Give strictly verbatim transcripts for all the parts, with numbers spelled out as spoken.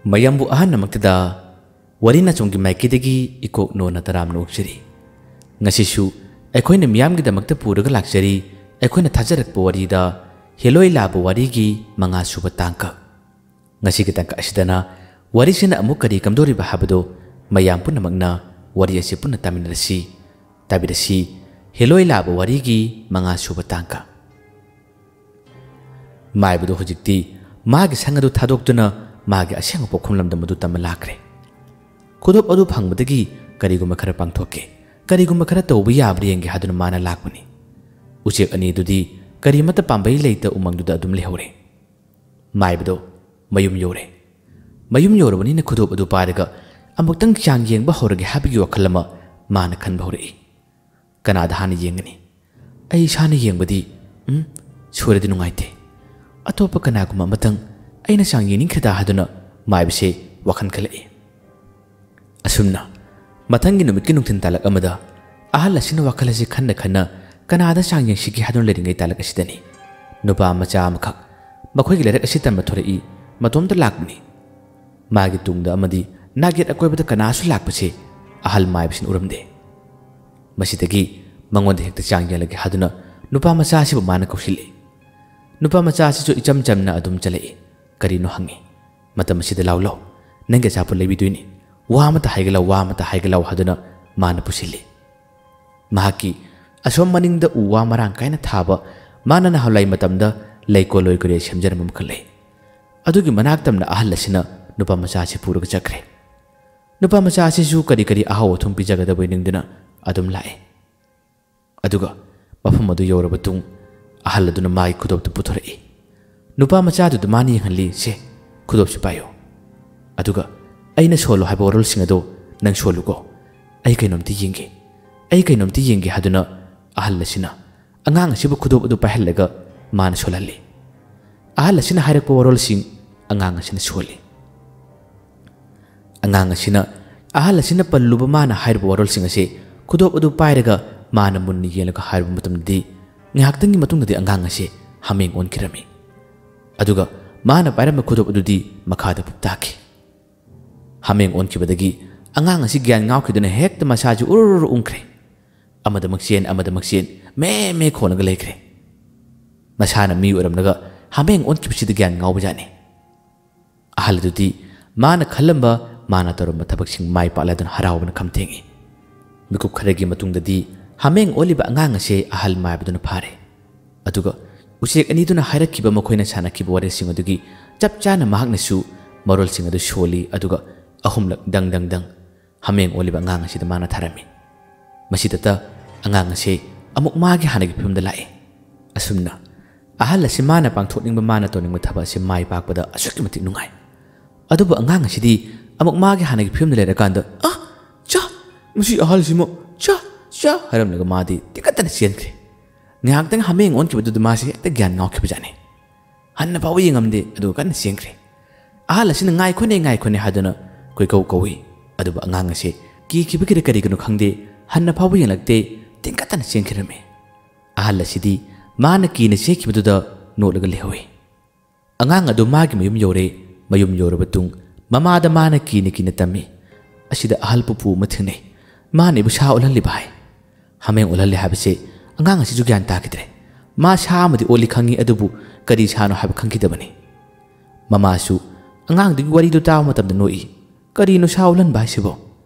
ꯃꯌꯥꯝꯕꯨ ꯑꯍꯥꯟꯕꯃꯛꯇꯗ ꯋꯥꯔꯤ ꯅꯆꯨꯝꯒꯤ ꯃꯥꯏꯀꯩꯗꯒꯤ ꯏꯀꯣꯛ ꯅꯣꯟꯅ ꯇꯔꯥꯝꯅ ꯑꯣꯛꯆꯔꯤ꯫ ꯉꯁꯤꯁꯨ ꯑꯩꯈꯣꯏꯅ ꯃꯤꯌꯥꯝꯒꯤꯗꯃꯛꯇ ꯄꯨꯔꯒ ꯂꯥꯛꯆꯔꯤ, ꯑꯩꯈꯣꯏꯅ ꯊꯥꯖꯔꯛꯄ ꯋꯥꯔꯤꯗ ꯍꯦꯂꯣꯏ ꯂꯥꯕ ꯋꯥꯔꯤꯒꯤ ꯃꯉꯥ ꯁꯨꯕ ꯇꯥꯡꯀꯛ꯫ ꯉꯁꯤꯒꯤ ꯇꯥꯡꯀꯛ ꯑꯁꯤꯗꯅ ꯋꯥꯔꯤꯁꯤꯅ ꯑꯃꯨꯛ ꯀꯔꯤ ꯀꯝꯗꯧꯔꯤꯕ ꯍꯥꯏꯕꯗꯨ ꯃꯌꯥꯝ ꯄꯨꯝꯅꯃꯛꯅ ꯋꯥꯔꯤ ꯑꯁꯤ ꯄꯨꯟꯅ ꯇꯥꯃꯤꯟꯅꯔꯁꯤ꯫ ꯇꯥꯕꯤꯔꯁꯤ, ꯍꯦꯂꯣꯏ ꯂꯥꯕ ꯋꯥꯔꯤꯒꯤ ꯃꯉꯥ ꯁꯨꯕ ꯇꯥꯡꯀꯛ꯫ ꯃꯥꯏꯕꯗꯨ ꯍꯧꯖꯤꯛꯇꯤ ꯃꯥꯒꯤ ꯁꯪ ꯑꯗꯨ ꯊꯥꯗꯣꯛꯇꯨꯅ ꯃꯥꯒꯤ ꯑꯁꯦꯡꯕ ꯄꯣꯛꯐꯝ ꯂꯝꯗꯝ ꯑꯗꯨ ꯇꯝꯕ ꯂꯥꯛꯈ꯭ꯔꯦ꯫ ꯈꯨꯗꯣꯞ ꯑꯗꯨ ꯐꯪꯕꯗꯒꯤ ꯀꯔꯤꯒꯨꯝꯕ ꯈꯔ ꯄꯥꯡꯊꯣꯛꯀꯦ, ꯀꯔꯤꯒꯨꯝꯕ ꯈꯔ ꯇꯧꯕ ꯌꯥꯕ꯭ꯔꯥ ꯌꯦꯡꯒꯦ ꯍꯥꯏꯗꯨꯅ ꯃꯥꯅ ꯂꯥꯛꯄꯅꯤ꯫ ꯎꯆꯦꯛ ꯑꯅꯤ ꯑꯗꯨꯗꯤ ꯀꯔꯤꯃꯠꯇ ꯄꯥꯝꯕꯩ ꯂꯩꯇ ꯎꯃꯪꯗꯨꯗ ꯑꯗꯨꯝ ꯂꯩꯍꯧꯔꯦ꯫ ꯃꯥꯏꯕꯗꯣ ꯃꯌꯨꯝ ꯌꯧꯔꯦ꯫ ꯃꯌꯨꯝ ꯌꯧꯔꯕꯅꯤꯅ ꯈꯨꯗꯣꯞ ꯑꯗꯨ ꯄꯥꯏꯔꯒ ꯑꯃꯨꯛꯇꯪ ꯆꯥꯡ ꯌꯦꯡꯕ ꯍꯧꯔꯒꯦ ꯍꯥꯏꯕꯒꯤ ꯋꯥꯈꯜ ꯑꯃ ꯃꯥꯅ ꯈꯟꯕ ꯍꯧꯔꯛꯏ꯫ ꯀꯅꯥꯗ ꯍꯥꯟꯅ ꯌꯦꯡꯒꯅꯤ? ꯑꯩ ꯏꯁꯥꯅ ꯌꯦꯡꯕꯗꯤ, ꯎꯝ, ꯁꯣꯏꯔꯗꯤ ꯅꯨꯡꯉꯥꯏꯇꯦ꯫ ꯑꯇꯣꯞꯄ ꯀꯅꯥꯒꯨꯝꯕ ꯑꯃꯇꯪ ꯑꯩꯅ ꯆꯥꯡ ꯌꯦꯡꯅꯤꯡꯈ꯭ꯔꯦꯗ ꯍꯥꯏꯗꯨꯅ ꯃꯥꯏꯕꯁꯦ ꯋꯥꯈꯜ ꯈꯜꯂꯛꯏ꯫ ꯑꯁꯨꯝꯅ ꯃꯊꯪꯒꯤ ꯅꯨꯃꯤꯠꯀꯤ ꯅꯨꯡꯊꯤꯜ ꯇꯥꯂꯛ ꯑꯃꯗ ꯑꯍꯜ ꯑꯁꯤꯅ ꯋꯥꯈꯜ ꯑꯁꯤ ꯈꯟꯅ ꯈꯟꯅ ꯀꯅꯥꯗ ꯆꯥꯡ ꯌꯦꯡꯁꯤꯒꯦ ꯍꯥꯏꯗꯨꯅ ꯂꯩꯔꯤꯉꯩ ꯇꯥꯂꯛ ꯑꯁꯤꯗꯅꯤ ꯅꯨꯄꯥ ꯃꯆꯥ ꯑꯃꯈꯛ ꯃꯈꯣꯏꯒꯤ ꯂꯥꯏꯔꯤꯛ ꯑꯁꯤ ꯇꯝꯕ ꯊꯣꯔꯛꯏ, ꯃꯇꯣꯝꯇ ꯂꯥꯛꯄꯅꯤ꯫ ꯃꯥꯒꯤ ꯇꯨꯡꯗ ꯑꯃꯗꯤ ꯅꯥꯛꯌꯦꯠ ꯑꯀꯣꯏꯕꯗ ꯀꯅꯥꯁꯨ ꯂꯥꯛꯄꯁꯤ ꯑꯍꯜ ꯃꯥꯏꯕꯁꯤꯅ ꯎꯔꯝꯗꯦ꯫ ꯃꯁꯤꯗꯒꯤ ꯃꯉꯣꯟꯗ ꯍꯦꯛꯇ ꯆꯥꯡ ꯌꯦꯡꯂꯒꯦ ꯍꯥꯏꯗꯨꯅ ꯅꯨꯄꯥ ꯃꯆꯥ ꯑꯁꯤꯕꯨ ꯃꯥꯅ ꯀꯧꯁꯤꯜꯂꯤ꯫ ꯅꯨꯄꯥ ꯃꯆꯥ ꯑꯁꯤꯁꯨ ꯏꯆꯝ ꯆꯝꯅ ꯑꯗꯨꯝ ꯆꯠꯂꯛꯏ꯫ ꯀꯔꯤꯅꯣ ꯍꯪꯉꯤ꯫ ꯃꯇꯝ ꯑꯁꯤꯗ "ꯂꯥꯎ ꯂꯥꯎ, ꯅꯪꯒꯤ ꯑꯆꯥꯄꯣꯠ ꯂꯩꯕꯤꯗꯣꯏꯅꯤ, ꯋꯥ ꯑꯃꯇ ꯍꯥꯏꯒꯦ ꯂꯥꯎ, ꯋꯥ ꯑꯃꯇ ꯍꯥꯏꯒꯦ ꯂꯥꯎ" ꯍꯥꯏꯗꯨꯅ ꯃꯥꯅ ꯄꯨꯁꯤꯜꯂꯤ꯫ ꯃꯍꯥꯛꯀꯤ ꯑꯁꯣꯝ ꯃꯅꯤꯡꯗ ꯎ ꯋꯥ ꯃꯔꯥꯡ ꯀꯥꯏꯅ ꯊꯥꯕ, ꯃꯥꯅ ꯅꯍꯥꯟꯋꯥꯏ ꯃꯇꯝꯗ ꯂꯩꯀꯣꯜ ꯂꯣꯏ ꯀꯣꯏꯔꯦ ꯁꯦꯝꯖꯔꯝꯕ ꯑꯃꯈꯛ ꯂꯩ꯫ ꯑꯗꯨꯒꯤ ꯃꯅꯥꯛ ꯇꯝꯅ ꯑꯍꯜ ꯑꯁꯤꯅ ꯅꯨꯄꯥ ꯃꯆꯥ ꯑꯁꯤ ꯄꯨꯔꯒ ꯆꯠꯈ꯭ꯔꯦ꯫ ꯅꯨꯄꯥ ꯃꯆꯥ ꯑꯁꯤꯁꯨ ꯀꯔꯤ ꯀꯔꯤ ꯑꯍꯥꯎ ꯑꯊꯨꯝ ꯄꯤꯖꯒꯗꯕ ꯅꯤꯡꯗꯨꯅ ꯑꯗꯨꯝ ꯂꯥꯛꯑꯦ꯫ ꯑꯗꯨꯒ ꯃꯐꯝ ꯑꯗꯨ ꯌꯧꯔꯕ ꯇꯨꯡ ꯑꯍꯜ ꯑꯗꯨꯅ ꯃꯥꯒꯤ ꯈꯨꯗꯣꯞꯇꯨ ꯄꯨꯊꯣꯔꯛꯏ꯫ ꯅꯨꯄꯥ ꯃꯆꯥꯗꯨꯗ ꯃꯥꯅ ꯌꯦꯡꯍꯜꯂꯤ, "ꯁꯦ, ꯈꯨꯗꯣꯞꯁꯤ ꯄꯥꯏꯌꯨ꯫ ꯑꯗꯨꯒ ꯑꯩꯅ ꯁꯣꯜꯂꯣ ꯍꯥꯏꯕ ꯋꯥꯔꯣꯜꯁꯤꯡ ꯑꯗꯣ ꯅꯪ ꯁꯣꯜꯂꯨꯀꯣ꯫ ꯑꯩ ꯀꯩꯅꯣꯝꯇ ꯌꯦꯡꯒꯦ꯫ ꯑꯩ ꯀꯩꯅꯣꯝꯇ ꯌꯦꯡꯒꯦ" ꯍꯥꯏꯗꯨꯅ ꯑꯍꯜ ꯑꯁꯤꯅ ꯑꯉꯥꯡ ꯑꯁꯤꯕꯨ ꯈꯨꯗꯣꯞ ꯑꯗꯨ ꯄꯥꯏꯍꯜꯂꯒ ꯃꯥꯅ ꯁꯣꯜꯍꯜꯂꯤ꯫ ꯑꯍꯜ ꯑꯁꯤꯅ ꯍꯥꯏꯔꯛꯄ ꯋꯥꯔꯣꯜꯁꯤꯡ ꯑꯉꯥꯡ ꯑꯁꯤꯅ ꯁꯣꯜꯂꯤ꯫ ꯑꯉꯥꯡ ꯑꯁꯤꯅ ꯑꯍꯜ ꯑꯁꯤꯅ ꯄꯜꯂꯨꯕ ꯃꯥꯅ ꯍꯥꯏꯔꯤꯕ ꯋꯥꯔꯣꯜꯁꯤꯡ ꯑꯁꯤ ꯈꯨꯗꯣꯞ ꯑꯗꯨ ꯄꯥꯏꯔꯒ ꯃꯥꯅ ꯃꯨꯟꯅ ꯌꯦꯡꯂꯒ ꯍꯥꯏꯔꯨꯕ ꯃꯇꯝꯗꯗꯤ ꯉꯥꯏꯍꯥꯛꯇꯪꯒꯤ ꯃꯇꯨꯡꯗꯗꯤ ꯑꯉꯥꯡ ꯑꯁꯤ ꯍꯥꯃꯦꯡ ꯑꯣꯟꯈꯤꯔꯝꯃꯤ꯫ ꯑꯗꯨꯒ ꯃꯥꯅ ꯄꯥꯏꯔꯝꯕ ꯈꯨꯗꯣꯞ ꯑꯗꯨꯗꯤ ꯃꯈꯥꯗ ꯄꯨꯞ ꯇꯥꯈꯤ꯫ ꯍꯥꯃꯦꯡ ꯑꯣꯟꯈꯤꯕꯗꯒꯤ ꯑꯉꯥꯡ ꯑꯁꯤ ꯒ꯭ꯌꯥꯟ ꯉꯥꯎꯈꯤꯗꯨꯅ ꯍꯦꯛꯇ ꯃꯁꯥꯁꯤ ꯎꯔꯨꯔꯨ ꯎꯪꯈ꯭ꯔꯦ꯫ ꯑꯃꯗꯃꯛ ꯆꯦꯟ, ꯑꯃꯗꯃꯛ ꯆꯦꯟ, ꯃꯦ ꯃꯦ ꯈꯣꯡꯂꯒ ꯂꯩꯈ꯭ꯔꯦ꯫ ꯃꯁꯥꯅ ꯃꯤ ꯑꯣꯏꯔꯝꯂꯒ ꯍꯥꯃꯦꯡ ꯑꯣꯟꯈꯤꯕꯁꯤꯗ ꯒ꯭ꯌꯥꯟ ꯉꯥꯎꯕꯖꯥꯠꯅꯤ꯫ ꯑꯍꯜ ꯑꯗꯨꯗꯤ ꯃꯥꯅ ꯈꯜꯂꯝꯕ, ꯃꯥꯅ ꯇꯧꯔꯝꯕ ꯊꯕꯛꯁꯤꯡ ꯃꯥꯏ ꯄꯥꯛꯂꯦ ꯑꯗꯨꯅ ꯍꯔꯥꯎꯕꯅ ꯈꯝ ꯊꯦꯡꯏ꯫ ꯃꯤꯀꯨꯞ ꯈꯔꯒꯤ ꯃꯇꯨꯡꯗꯗꯤ ꯍꯥꯃꯦꯡ ꯑꯣꯜꯂꯤꯕ ꯑꯉꯥꯡ ꯑꯁꯦ ꯑꯍꯜ ꯃꯥꯏꯕꯗꯨꯅ ꯐꯥꯔꯦ꯫ ꯑꯗꯨꯒ ꯎꯆꯦꯛ ꯑꯅꯤꯗꯨꯅ ꯍꯥꯏꯔꯛꯈꯤꯕ ꯃꯈꯣꯏꯅ ꯁꯥꯟꯅꯈꯤꯕ ꯋꯥꯔꯤꯁꯤꯡ ꯑꯗꯨꯒꯤ ꯆꯞ ꯆꯥꯅ ꯃꯍꯥꯛꯅꯁꯨ ꯃꯔꯣꯜꯁꯤꯡ ꯑꯗꯨ ꯁꯣꯜꯂꯤ꯫ ꯑꯗꯨꯒ ꯑꯍꯨꯝꯂꯛ ꯗꯪ ꯗꯪ ꯗꯪ ꯍꯥꯃꯦꯡ ꯑꯣꯜꯂꯤꯕ ꯑꯉꯥꯡ ꯑꯁꯤꯗ ꯃꯥꯅ ꯊꯥꯔꯝꯃꯤ꯫ ꯃꯁꯤꯗꯇ ꯑꯉꯥꯡ ꯑꯁꯦ ꯑꯃꯨꯛ ꯃꯥꯒꯤ ꯍꯥꯟꯅꯒꯤ ꯐꯤꯕꯝꯗ ꯂꯥꯛꯑꯦ꯫ ꯑꯁꯨꯝꯅ ꯑꯍꯜ ꯑꯁꯤ ꯃꯥꯅ ꯄꯥꯡꯊꯣꯛꯅꯤꯡꯕ, ꯃꯥꯅ ꯇꯧꯅꯤꯡꯕ ꯊꯕꯛ ꯑꯁꯤ ꯃꯥꯏ ꯄꯥꯛꯄꯗ ꯑꯁꯨꯛꯀꯤ ꯃꯇꯤꯛ ꯅꯨꯡꯉꯥꯏ꯫ ꯑꯗꯨꯕꯨ ꯑꯉꯥꯡ ꯑꯁꯤꯗꯤ ꯑꯃꯨꯛ ꯃꯥꯒꯤ ꯍꯥꯟꯅꯒꯤ ꯐꯤꯕꯝꯗ ꯂꯩꯔꯀꯥꯟꯗ, "ꯑ, ꯆꯥ, ꯃꯁꯤ ꯑꯍꯜꯁꯤꯃ ꯆꯥ, ꯆꯥ" ꯍꯥꯏꯔꯝꯂꯒ ꯃꯥꯗꯤ ꯇꯤꯡꯈꯠꯇꯅ ꯆꯦꯟꯈ꯭ꯔꯦ꯫ ꯉꯥꯏꯍꯥꯛꯇꯪ ꯍꯥꯃꯦꯡ ꯑꯣꯟꯈꯤꯕꯗꯨꯗ ꯃꯥꯁꯤ ꯍꯦꯛꯇ ꯒ꯭ꯌꯥꯟ ꯉꯥꯎꯈꯤꯕꯖꯥꯠꯅꯤ꯫ ꯍꯟꯅ ꯐꯥꯎꯕ ꯌꯦꯡꯉꯝꯗꯦ, ꯑꯗꯨꯒ ꯀꯟꯅ ꯆꯦꯟꯈ꯭ꯔꯦ꯫ ꯑꯍꯜ ꯑꯁꯤꯅ, "ꯉꯥꯏꯈꯣꯅꯦ, ꯉꯥꯏꯈꯣꯅꯦ" ꯍꯥꯏꯗꯨꯅ ꯀꯣꯏꯀꯧ ꯀꯧꯏ꯫ ꯑꯗꯨꯕꯨ ꯑꯉꯥꯡ ꯑꯁꯦ ꯀꯤꯈꯤꯕꯒꯤꯔ ꯀꯔꯤꯒꯤꯅꯣ ꯈꯪꯗꯦ, ꯍꯟꯅ ꯐꯥꯎꯕ ꯌꯦꯡꯂꯛꯇꯦ, ꯇꯤꯡꯈꯠꯇꯅ ꯆꯦꯟꯈꯤꯔꯝꯃꯤ꯫ ꯑꯍꯜ ꯑꯁꯤꯗꯤ ꯃꯥꯅ ꯀꯤꯅ ꯆꯦꯟꯈꯤꯕꯗꯨꯗ ꯅꯣꯛꯂꯒ ꯂꯩꯍꯧꯏ꯫ ꯑꯉꯥꯡ ꯑꯗꯨ ꯃꯥꯒꯤ ꯃꯌꯨꯝ ꯌꯧꯔꯦ꯫ ꯃꯌꯨꯝ ꯌꯧꯔꯕ ꯇꯨꯡ ꯃꯃꯥꯗ ꯃꯥꯅ ꯀꯤꯅ ꯀꯤꯅ ꯇꯝꯃꯤ꯫ ꯑꯁꯤꯗ ꯑꯍꯜ ꯄꯨꯄꯨ ꯑꯃ ꯊꯦꯡꯅꯩ꯫ ꯃꯥꯅ ꯑꯩꯕꯨ ꯁꯥ ꯑꯣꯜꯍꯜꯂꯤꯕ ꯍꯥꯏ꯫ ꯍꯥꯃꯦꯡ ꯑꯣꯜꯍꯜꯂꯤ ꯍꯥꯏꯕꯁꯦ ꯑꯉꯥꯡ ꯑꯁꯤꯁꯨ ꯒ꯭ꯌꯥꯟ ꯇꯥꯈꯤꯗ꯭ꯔꯦ꯫ ꯃꯥ ꯁꯥ ꯑꯃꯗꯤ ꯑꯣꯜꯂꯤ ꯈꯪꯉꯤ, ꯑꯗꯨꯕꯨ ꯀꯔꯤ ꯁꯥꯅꯣ ꯍꯥꯏꯕ ꯈꯪꯈꯤꯗꯕꯅꯤ꯫ ꯃꯃꯥꯁꯨ ꯑꯉꯥꯡꯗꯨꯒꯤ ꯋꯥꯔꯤꯗꯨ ꯇꯥꯕ ꯃꯇꯝꯗ ꯅꯣꯛꯏ꯫ "ꯀꯔꯤꯅꯣ ꯁꯥ ꯑꯣꯜꯍꯟꯕ ꯍꯥꯏꯁꯤꯕꯣ?